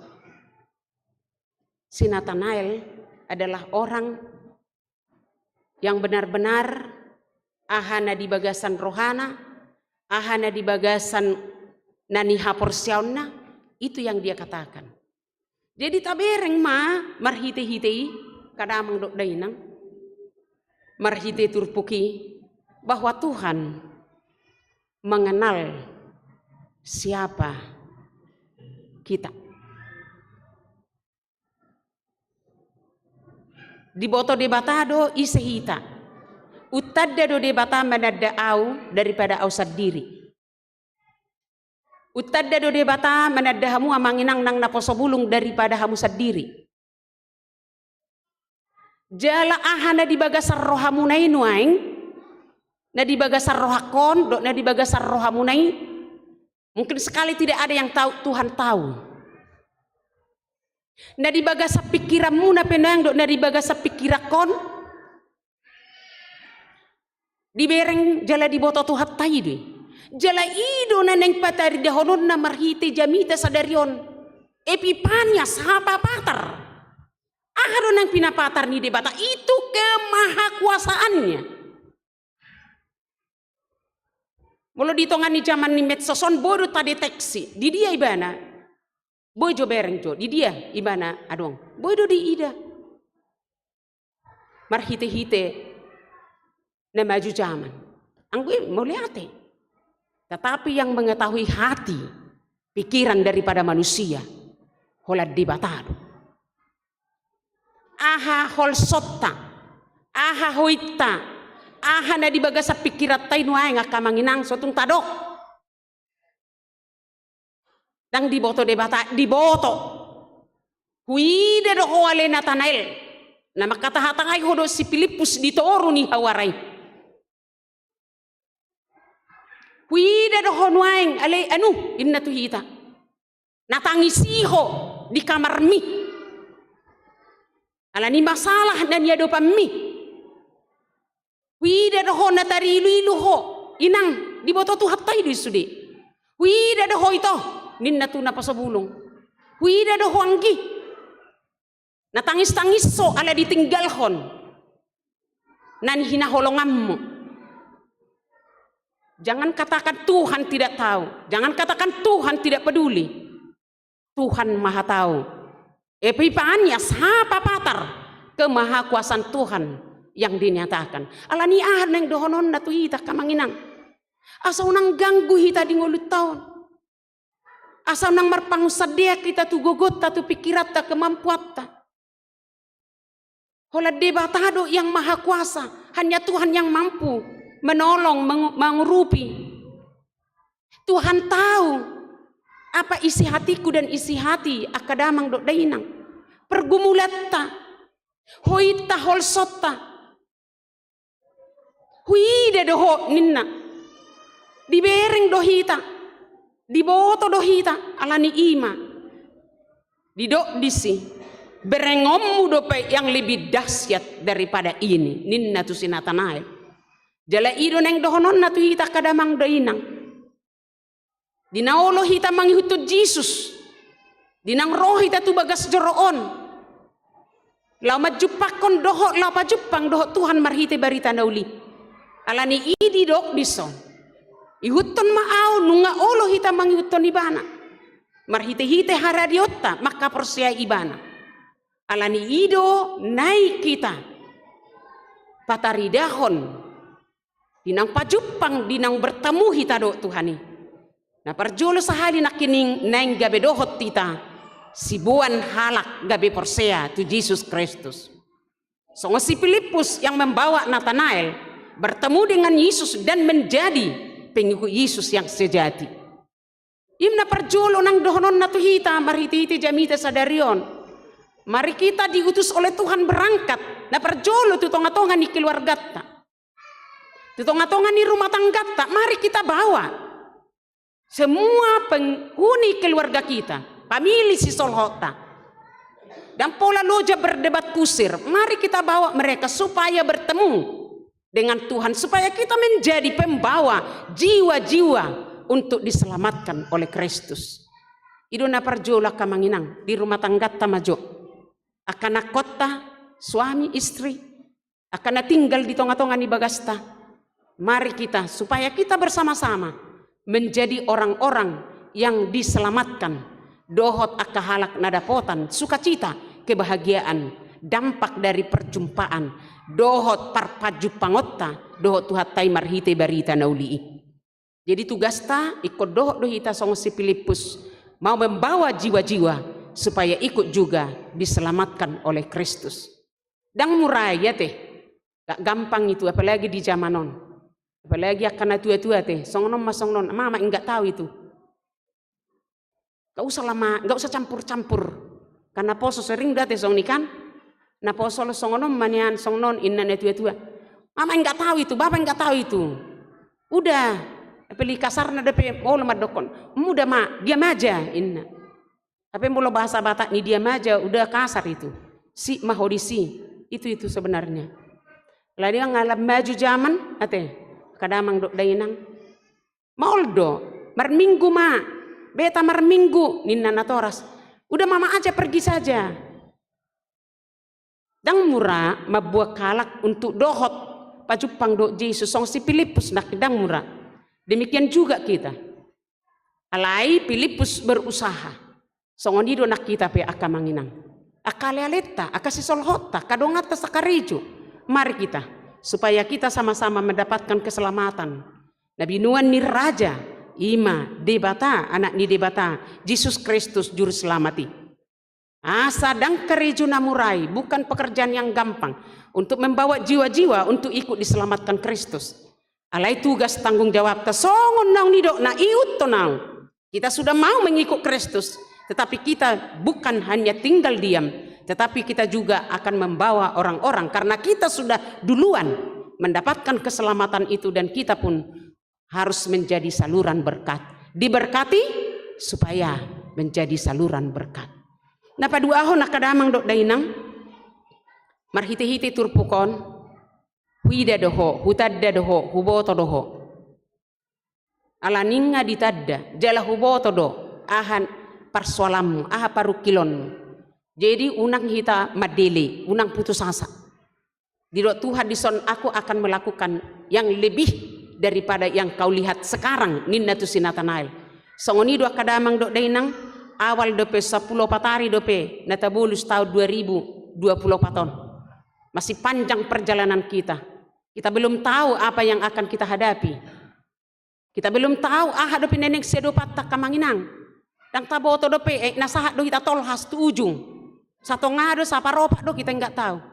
si Natanael adalah orang yang benar-benar aha na di bagasan rohana, aha na di bagasan na nihaporseaonna, itu yang dia katakan. Jadi tabereng ma marhite-hite i, angka damang dohot dainang, marhite turpuk i, bahwa Tuhan mengenal siapa kita. Diboto Debata do ise hita. Untanda do Debata mananda au daripada au sandiri. Untanda do Debata mananda hamu amang inang nang naposo bulung daripada hamu sandiri. Jala aha na di bagasan rohamuna i nuaeng, na di bagasan rohangkon dohot na di bagasan rohamuna i, mungkin sekali tidak ada yang tahu, Tuhan tahu. Na di bagasan pingkiranmuna pe nuaeng dohot na di bagasan pingkiranhon, dibereng jala diboto Tuhanta i do i. Jala i do na naeng pataridahononna marhite jamita sadari on. Epipania, sahapapatar. Aha do naeng pinapatar ni Debata? Itu kemahakuasaannya. Molo di tonga ni jaman ni medsos on, boi do tadeteksi di dia ibana. Boi jo bereng jo di dia ibana adong. Boi do diida marhite-hite na maju jaman. Anggo i mauliate. Tetapi yang mengetahui hati, pikiran daripada manusia, holan Debata do. Aha holsonta, aha hointa, aha na di bagasan pingkiranta i nuaeng angka amang inang, so tung tadok. Ndang diboto Debata, diboto. Huida do ho ale Natanael, na mangkatahatahi ho dohot si Pilippus di toru ni hawara i. Huida do ho nuaeng ale anu, ninna tu hita, na tangisi ho di kamarmi ala ni masalah na niadopanmi. Huida do ho na tarilu-ilu ho, inang, diboto Tuhanta i do i sude. Huida do ho ito, ninna tu naposo bulung. Huida do ho anggi, na tangis-tangis ho ala ditinggalhon na nihinaholonganmu. Jangan katakan Tuhan tidak tahu, jangan katakan Tuhan tidak peduli. Tuhan Maha Tahu. Epipania, sahapapatar kemahakuasaan Tuhan yang dinyatakan. Ala ni aha naeng dohononna tu hita angka amang inang? Asa unang ganggu hita di ngolunta on. Asa unang marpangunsandean hita tu gogonta, tu pingkiranta, kemampuanta. Holan Debata do yang Maha Kuasa, hanya Tuhan yang mampu menolong, mengu-, mengurupi. Tuhan tahu apa isi hatiku dan isi hati angka damang dohot dainang. Pergumulanta, hointa, holsonta. Huida do ho ninna. Dibereng do hita. Diboto do hita, ala ni i ma didok disi, berengonmu dope yang lebih dahsyat daripada ini, ninna tu si Natanael. Jala i do naeng dohononna tu hita angka damang dainang. Di na olo hita mangihuthon Jesus, di naeng ro hita tu bagas joro on, laho manjumpanghon dohot, laho pajumpang dohot Tuhan marhite barita na uli. Ala ni i didok dison, ihuthon ma ahu, nunga olo hita mangihuthon ibana. Marhite-hite haradionta mangkaporseai ibana. Ala ni i do naeng hita pataridahon di naeng pajumpang, di naeng bertemu hita dohot Tuhan i. Na parjolo sahali nangkining naeng gabe dohot hita siboan halak gabe porsea tu Jesus Kristus. Songon si Pilippus yang membawa Natanael bertemu dengan Yesus dan menjadi pengikut Yesus yang sejati. I ma na parjolo naeng dohononna tu hita marhite-hite jamita sadari on. Mari kita diutus oleh Tuhan berangkat, na parjolo tu tonga-tonga ni keluarganta, tu tonga-tonga ni rumah tangganta, mari kita bawa semua penghuni keluarga kita, famili sisolhotta. Ndang pola loja berdebat kusir, mari kita bawa mereka supaya bertemu dengan Tuhan, supaya kita menjadi pembawa jiwa-jiwa untuk diselamatkan oleh Kristus. I do na parjolo angka amang inang, di rumah tangganta ma jo. Angka anakkonta, suami, istri, angka na tinggal di tonga-tonga ni bagasta. Mari kita, supaya kita bersama-sama menjadi orang-orang yang diselamatkan, dohot angka halak na dapotan sukacita, kebahagiaan, dampak dari perjumpaan dohot parpajumpangonta dohot Tuhanta i marhite barita na uli i. Jadi tugasta ingkon dohot do hita songon si Pilippus, mau membawa jiwa-jiwa supaya ikut juga diselamatkan oleh Kristus. Ndang mura i ate, gak gampang itu, apalagi di zaman on. Apalagi angka na tua-tua ate, songon on ma songon on, mama inggak tahu itu. Gak usah lama, gak usah campur-campur. Karena poso sering do ate songon i kan. Na poso lo songon on ma nian, songon on inna na tua-tua. Mama inggak tahu itu, bapa inggak tahu itu. Udah, apalagi kasarna dope, olo mandokkon. Muda ma, diam aja inna. Tapi molo bahasa Batak ni diam aja, udah kasar itu. Sip ma ho disi. Itu, itu sebenarnya. Lah dia ngalap maju zaman ate. Angka damang dohot dainang. Maol do, marminggu ma, beta marminggu, ninna natoras. Udah mama aja pergi saja. Ndang mura mambuat halak untuk dohot pajumpang dohot Jesus, songon si Pilippus nangkin ndang mura. Demikian juga kita. Alai Pilippus berusaha. Songon i do nang hita pe angka amang inang. Angka ale-alenta, angka sisolhotta, angka donganta sakarejo. Mari kita, supaya kita sama-sama mendapatkan keselamatan. Na binoan ni Raja, i ma Debata, Anak ni Debata, Jesus Kristus Juruselamat i. Asa ndang karejo na mura i, bukan pekerjaan yang gampang untuk membawa jiwa-jiwa untuk ikut diselamatkan Kristus. Alai tugas tanggung jawabta songon naung nidokna, ihuthon au. Kita sudah mau mengikut Kristus, tetapi kita bukan hanya tinggal diam, tetapi kita juga akan membawa orang-orang karena kita sudah duluan mendapatkan keselamatan itu dan kita pun harus menjadi saluran berkat. Diberkati supaya menjadi saluran berkat. Na paduahon angka damang dohot dainang, marhite-hite turpuk on, huida do ho, hutanda do ho, huboto do ho. Ala ninna ditanda, jala huboto do aha parsoalanmu, aha parungkilonmu. Jadi unang hita mandele, unang putus asa. Didok Tuhan dison, aku akan melakukan yang lebih daripada yang kau lihat sekarang, ninna tu si Natanael. Songon i do angka damang dohot dainang, awal dope, sampulu opat ari dope na tabolus taon dua ribu dua puluh opat on. Masih panjang perjalanan kita. Kita belum tahu apa yang akan kita hadapi. Kita belum tahu aha dope na naeng siadopanta angka amang inang. Ndang taboto dope, eh, na sahat do hita tolhas tu ujung. Satonga do, saparopat do, kita inggak tahu.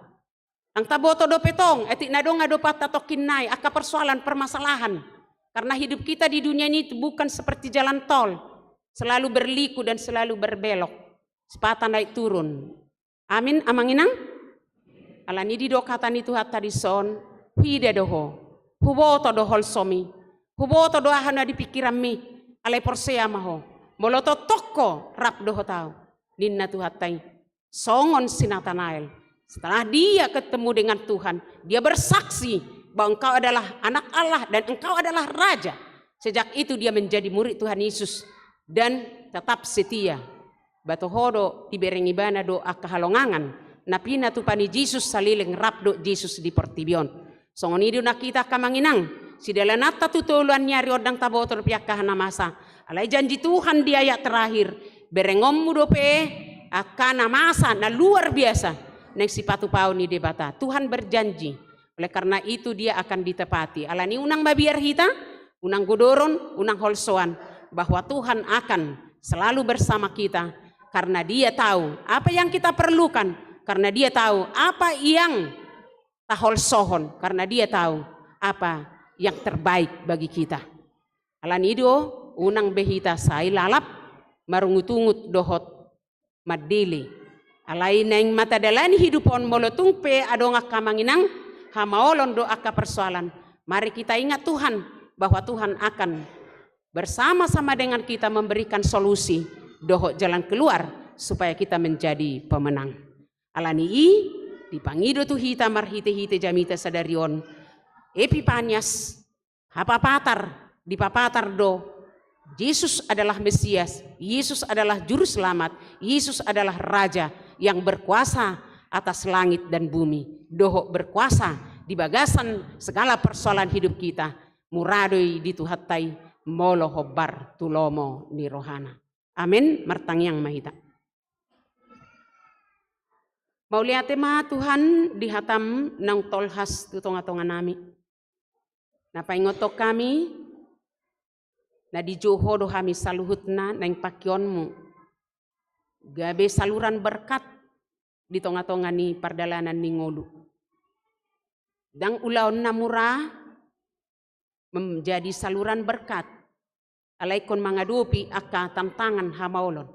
Ndang taboto dope tong, eh, atik na adong adopanta tongkin nai, angka persoalan, permasalahan. Karena hidup kita di dunia ini bukan seperti jalan tol, selalu berliku dan selalu berbelok, sepatah naik turun. Amin, amang inang? Alani didok hata ni Tuhanta dison, huida do ho, huboto do holsomi, huboto do aha na di pingkiranmi, alai porsea ma ho, molo tongtong ho rap dohot au, ninna Tuhanta i. Songon si Natanael, setelah dia ketemu dengan Tuhan, dia bersaksi bahwa engkau adalah anak Allah dan engkau adalah raja. Sejak itu dia menjadi murid Tuhan Yesus dan tetap setia. Ba toho do dibereng ibana do angka halongangan na pinatupa ni Jesus saleleng rap dohot Jesus di portibi on. Songon i do nang hita angka amang inang, sidalananta tu tolu an ni ari on ndang taboto dope angka na masa. Alai janji Tuhan di ayat terakhir, berengonmu dope angka na masa na luar biasa naeng sipatupaon ni Debata. Tuhan berjanji. Oleh karena itu dia akan ditepati. Alani unang mabiar hita, unang godoron, unang holsoan, bahwa Tuhan akan selalu bersama kita, karena Dia tahu apa yang kita perlukan, karena Dia tahu apa yang taholsohon, karena Dia tahu apa yang terbaik bagi kita. Alani do, unang be hita sai lalap marungut-ungut dohot mandele. Alai naeng ma tadalani hidup on, molo tung pe adong angka amang inang hamaolon dohot angka persoalan, mari kita ingat Tuhan, bahwa Tuhan akan bersama-sama dengan kita memberikan solusi dohot jalan keluar supaya kita menjadi pemenang. Alani i, dipangido tu hita marhite-hite jamita sadari on, Epipanias, hapapatar, dipapatar do, Jesus adalah Mesias, Yesus adalah Juruselamat, Yesus adalah Raja yang berkuasa atas langit dan bumi, dohot berkuasa di bagasan segala persoalan hidup kita. Mura do i di Tuhanta i, molo hombar tu lomo ni rohana. Amen. Martangiang ma hita. Mauliate ma Tuhan di hatam naung tolhas tu tonga-tonga nami. Na paingothon hami, na dijou Ho do hami saluhutna naeng pangkeonmu gabe saluran berkat di tonga-tonga ni pardalanan ni ngolu. Ndang ulaon na mura menjadi saluran berkat, alai ingkon mangadopi angka tantangan hamaolon.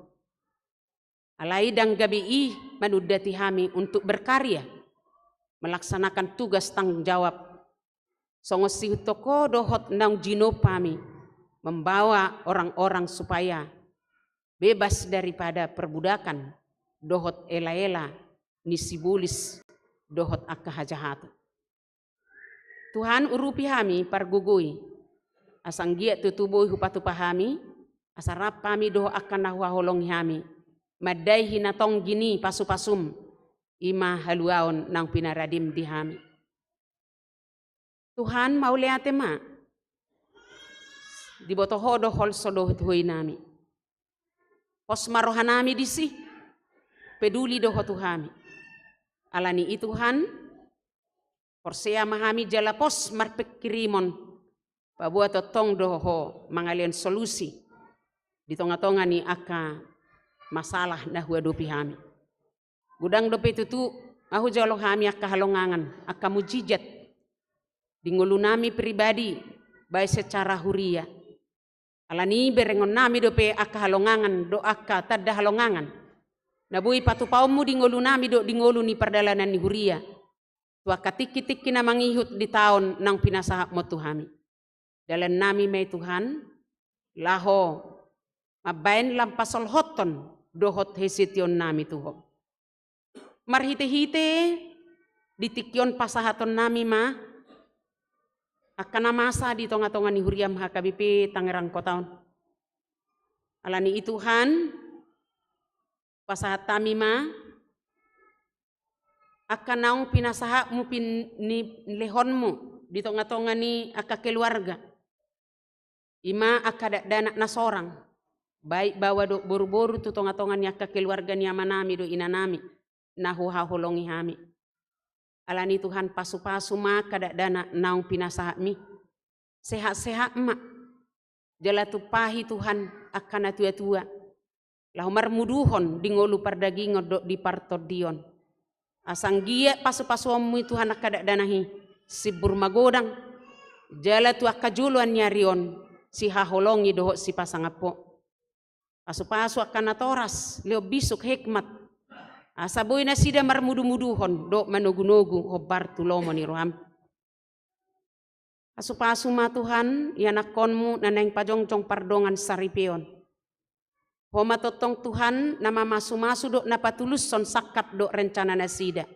Alai ndang gabe i manundati hami untuk berkarya, melaksanakan tugas tanggung jawab. Songon sihuthon Ho dohot naung jinop hami, membawa orang-orang supaya bebas daripada perbudakan dohot ela-ela ni sibolis dohot angka hajahaton. Tuhan, urupi hami, pargogoi, asa anggiat tutu boi hupatupa hami, asa rap hami dohot angka na huhaholongi hami mandai hinatonggi ni pasu-pasum, i ma haluaon naung pinaradem di hami. Tuhan, mauliate ma. Diboto Ho do holso dohot huhoi nami. Pos ma roha nami disi, peduli do Ho tu hami. Alani i Tuhan, porsea ma hami jala pos marpingkirimon, paboa tongtong do Ho mangalehon solusi di tonga-tonga ni angka masalah na huadopi hami. Godang dope tutu, ahu jolo hami angka halongangan, angka mujizat di ngolu nami pribadi, baen secara huria. Alani i berengon nami dope angka halongangan dohot angka tanda halongangan na boi patupaonmu di ngolu nami dohot di ngolu ni pardalanan ni huria tu angka tingki-tingki na mangihut di taon naung pinasahatmu tu hami. Dalan nami ma i Tuhan, laho mambaen lam pasolhothon dohot hesetiaon nami tu Ho. Marhite-hite di tingki on pasahaton nami ma angka na masa di tonga-tonga ni huriam H K B P Tangerang Kota on. Alani i Tuhan, pasahat hami ma angka naung pinasahatmu, pin-, ni lehonmu di tonga-tonga ni angka keluarga. I ma angka dakdanak na sorang, baik baoa dohot boru-boru tu tonga-tonga ni angka keluarga ni amanami dohot inanami na huhaholongi hami. Alani i Tuhan, pasu-pasu ma angka dakdanak naung pinasahatmi. Sehat-sehat ma. Jala tumpahi Tuhan angka na tua-tua laho marmuduhon di ngolu pardagingon dohot di partondion. Asa anggiat pasu-pasuonmu i Tuhan angka dakdanak i simbur magodang, jala tu angka joloan ni ari on sihaholongi dohot sipasangap Ho. Pasu-pasu angka natoras, lehon bisuk, hikmat, asa boi nasida marmudu-muduhon dohot manogu-nogu hombar tu lomo ni roham. Pasu-pasu ma Tuhan ianakhonmu na naeng pajongjong pardongan saripeon. Ho ma tongtong Tuhan na mamasu-masu dohot na patulushon sangkap dohot rencana nasida.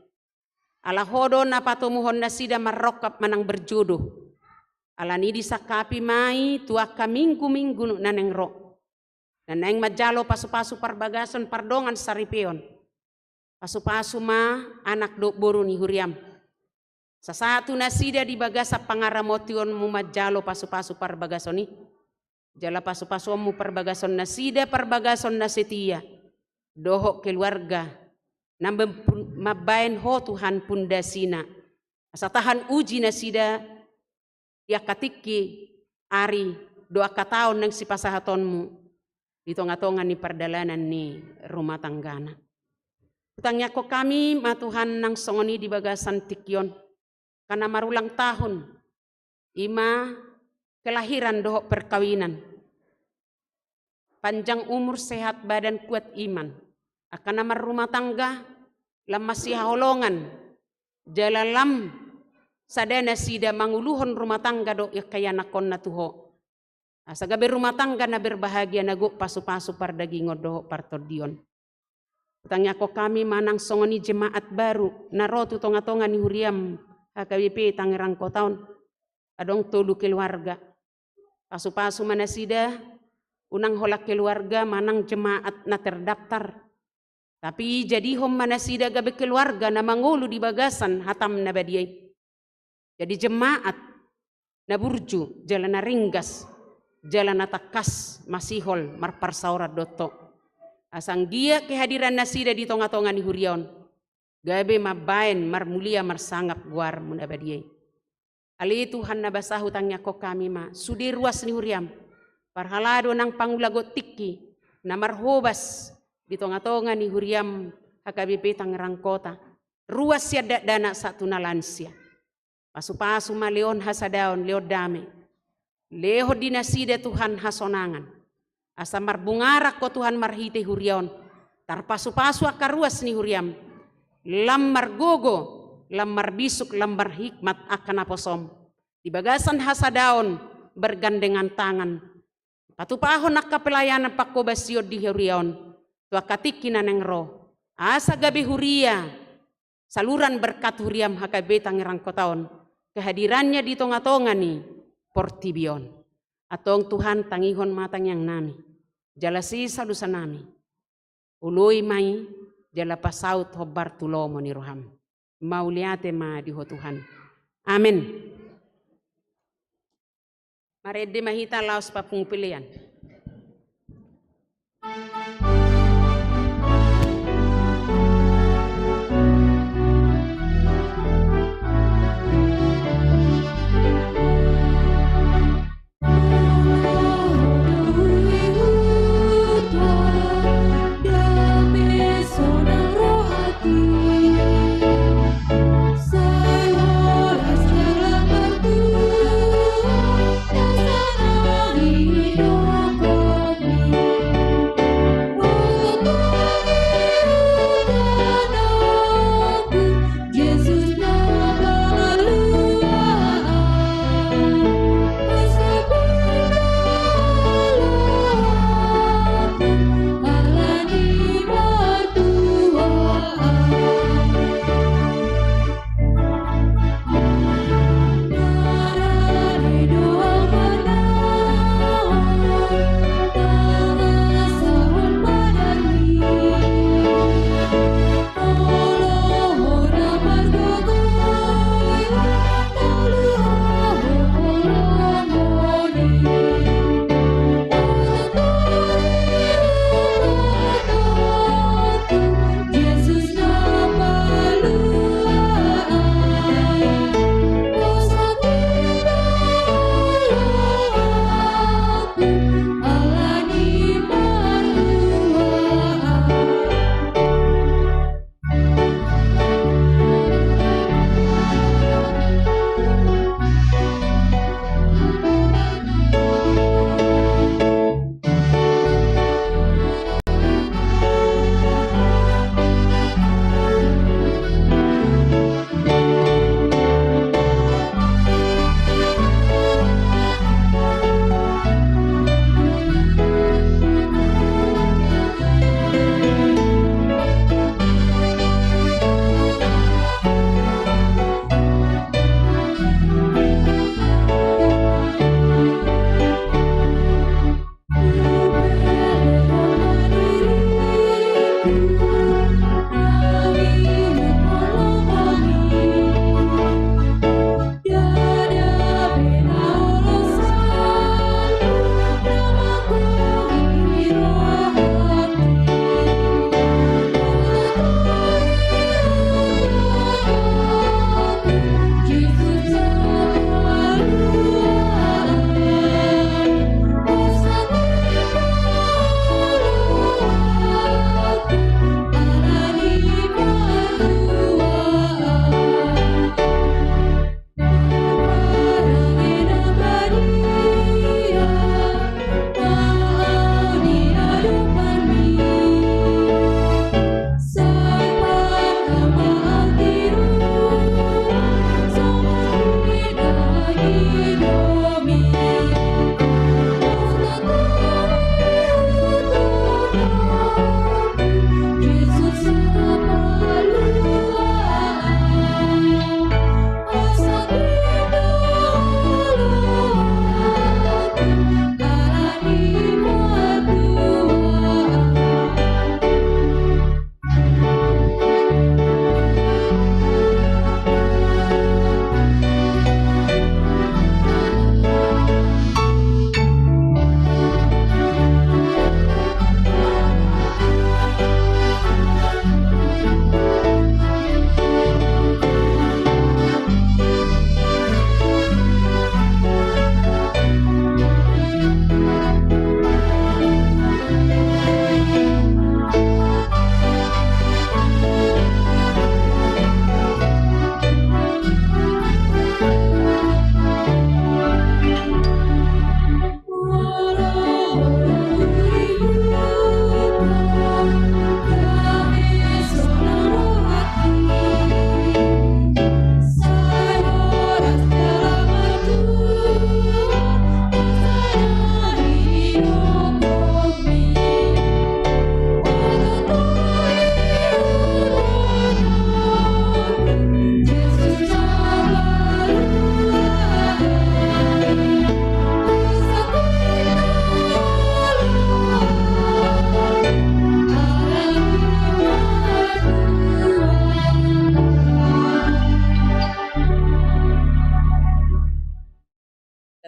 Ala Ho do na patomuhon nasida marrongkap manang berjodoh. Alani i disangkapi ma i tu angka minggu-minggu na naeng ro, na naeng manjalo pasu-pasu parbagason pardongan saripeon. Pasu-pasu ma anak dohot boru ni huriam. Sasahat tu nasida di bagasan pangaramotionmu manjalo pasu-pasu parbagason i. Jala pasu-pasuonmu parbagason nasida parbagason na setia dohot keluarga na mem-, mambaen Ho Tuhan pundasina. Asa tahan uji nasida di angka tingki, ari dohot angka taon naeng sipasahatonmu di tonga-tonga ni pardalanan ni rumah tanggana. Hutangiangkon hami ma Tuhan nang songon i di bagasan tingki on, angka na marulang tahun, i ma kelahiran dohot perkawinan. Panjang umur, sehat badan, kuat iman. Angka na marrumah tangga, lam masihaholongan, jala lam sada nasida manguluhon rumah tangga dohot angka ianakhonna tu Ho. Asa gabe rumah tangga na berbahagia, na gok pasu-pasu pardagingon dohot partondion. Hutangiangkon hami ma nang songon i jemaat baru na ro tu tonga-tonga ni huriam H K B P Tangerang Kota on. Adong tolu keluarga. Pasu-pasu ma nasida, unang holan keluarga manang jemaat na terdaftar, tapi jadihon ma nasida gabe keluarga na mangolu di bagasan hatam na badia i. Jadi jemaat na burju jala na ringgas, jala na tangkas masihol marparsaoran do antong. Asa anggiat kehadiran nasida di tonga-tonga ni huria on, gabe mambaen marmulia marsangap goarmu na badia i. Ale Tuhan na basa, hutangiangkon hami ma sude ruas ni huriam, parhalado nang pangulaon tingki na marhobas di tonga-tonga ni huriam H K B P Tangerang Kota, ruas sian dakdanak sahat tu na lansia. Pasu-pasu ma, lehon hasadaon, lehon dame, lehon di nasida Tuhan hasonangan. Asa marbungaran Ho Tuhan marhite huria on, tarpasu-pasu angka ruas ni huriam, lam margogo, lam marbisuk, lam marhikmat angka naposom di bagasan hasadaon, bergandengan tangan, patupahon angka pelayanan panghobasion di huria on tu angka tingki na naeng ro, asa gabe huria saluran berkat huriam H K B P Tangerang Kota on, kehadirannya di tonga-tonga ni portibi on. Antong Tuhan, tangihon ma tangiang nami, jala sesa dosa nami, oloi ma i, jala pasaut hombar tu lomo ni roham. Mauliate ma di Ho Tuhan. Amen. Marende ma hita laos papungu pelean.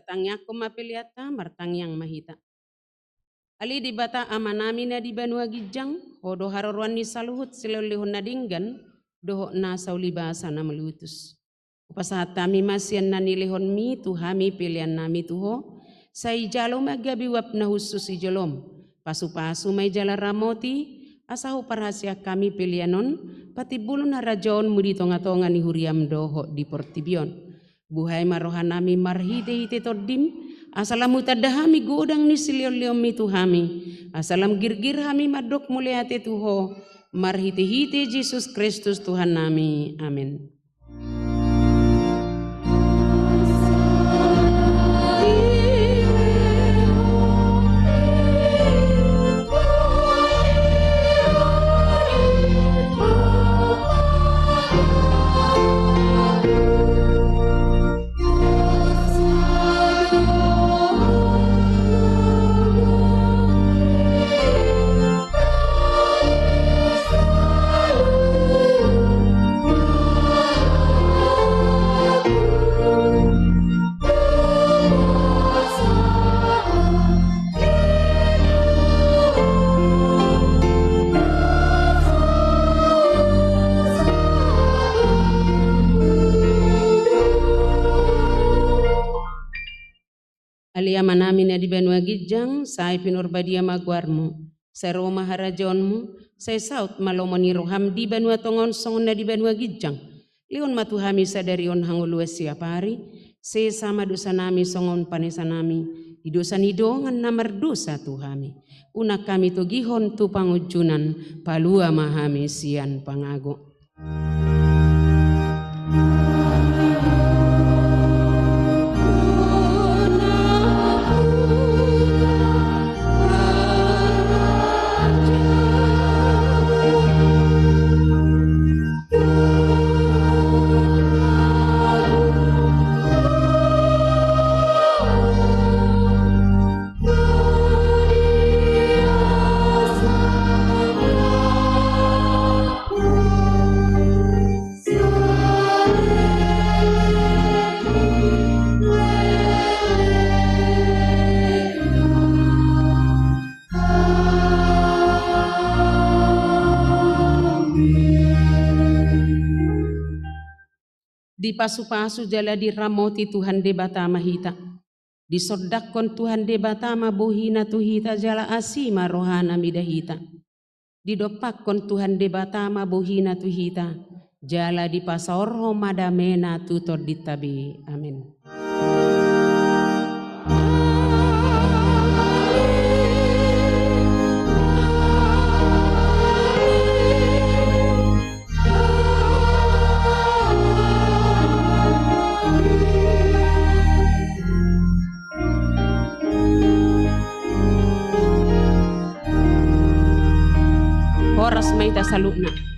Tangiangkon ma peleanta, martangiang ma hita. Ale Debata Amanami na di banua ginjang, Ho do haroroan ni saluhut silehonlehon na denggan dohot na saulibasa na meliutus. Hupasahat hami ma sian na nilehonmi tu hami peleannami tu Ho, sai jalo ma gabe uap na hushus i jolom. Pasupasu ma i jala ramoti, asa huparhaseang hami pelean on patimbulhon harajaonmu di tongatonga ni huriam dohot di portibi on. Buhai ma rohanami marhitehite Tondim, asa lam hutanda hami godang ni silehonlehonmi tu hami, asa lam girgir hami mandok mauliate tu Ho, marhitehite Jesus Kristus Tuhannami. Amen. Ale Amanami na di banua ginjang, sai pinarbadia ma goarmu. Sai ro ma harajaonmu, sai saut ma lomo ni roham di banua tonga on songon na di banua ginjang. Lehon ma tu hami sadari on hangoluan siapari, sesa ma dosanami songon panesanami di dosa ni dongan na mardosa tu hami. Unang hami togihon tu pangunjunan, palua ma hami sian pangago. Dipasupasu jala diramoti Tuhan Debata ma hita. Disondangkon Tuhan Debata ma bohina tu hita jala asi ma rohana mida hita. Didompakkon Tuhan Debata ma bohina tu hita, jala dipasaorhon ma damena tu tondinta be. Amen. Horas ma hita saluhutna.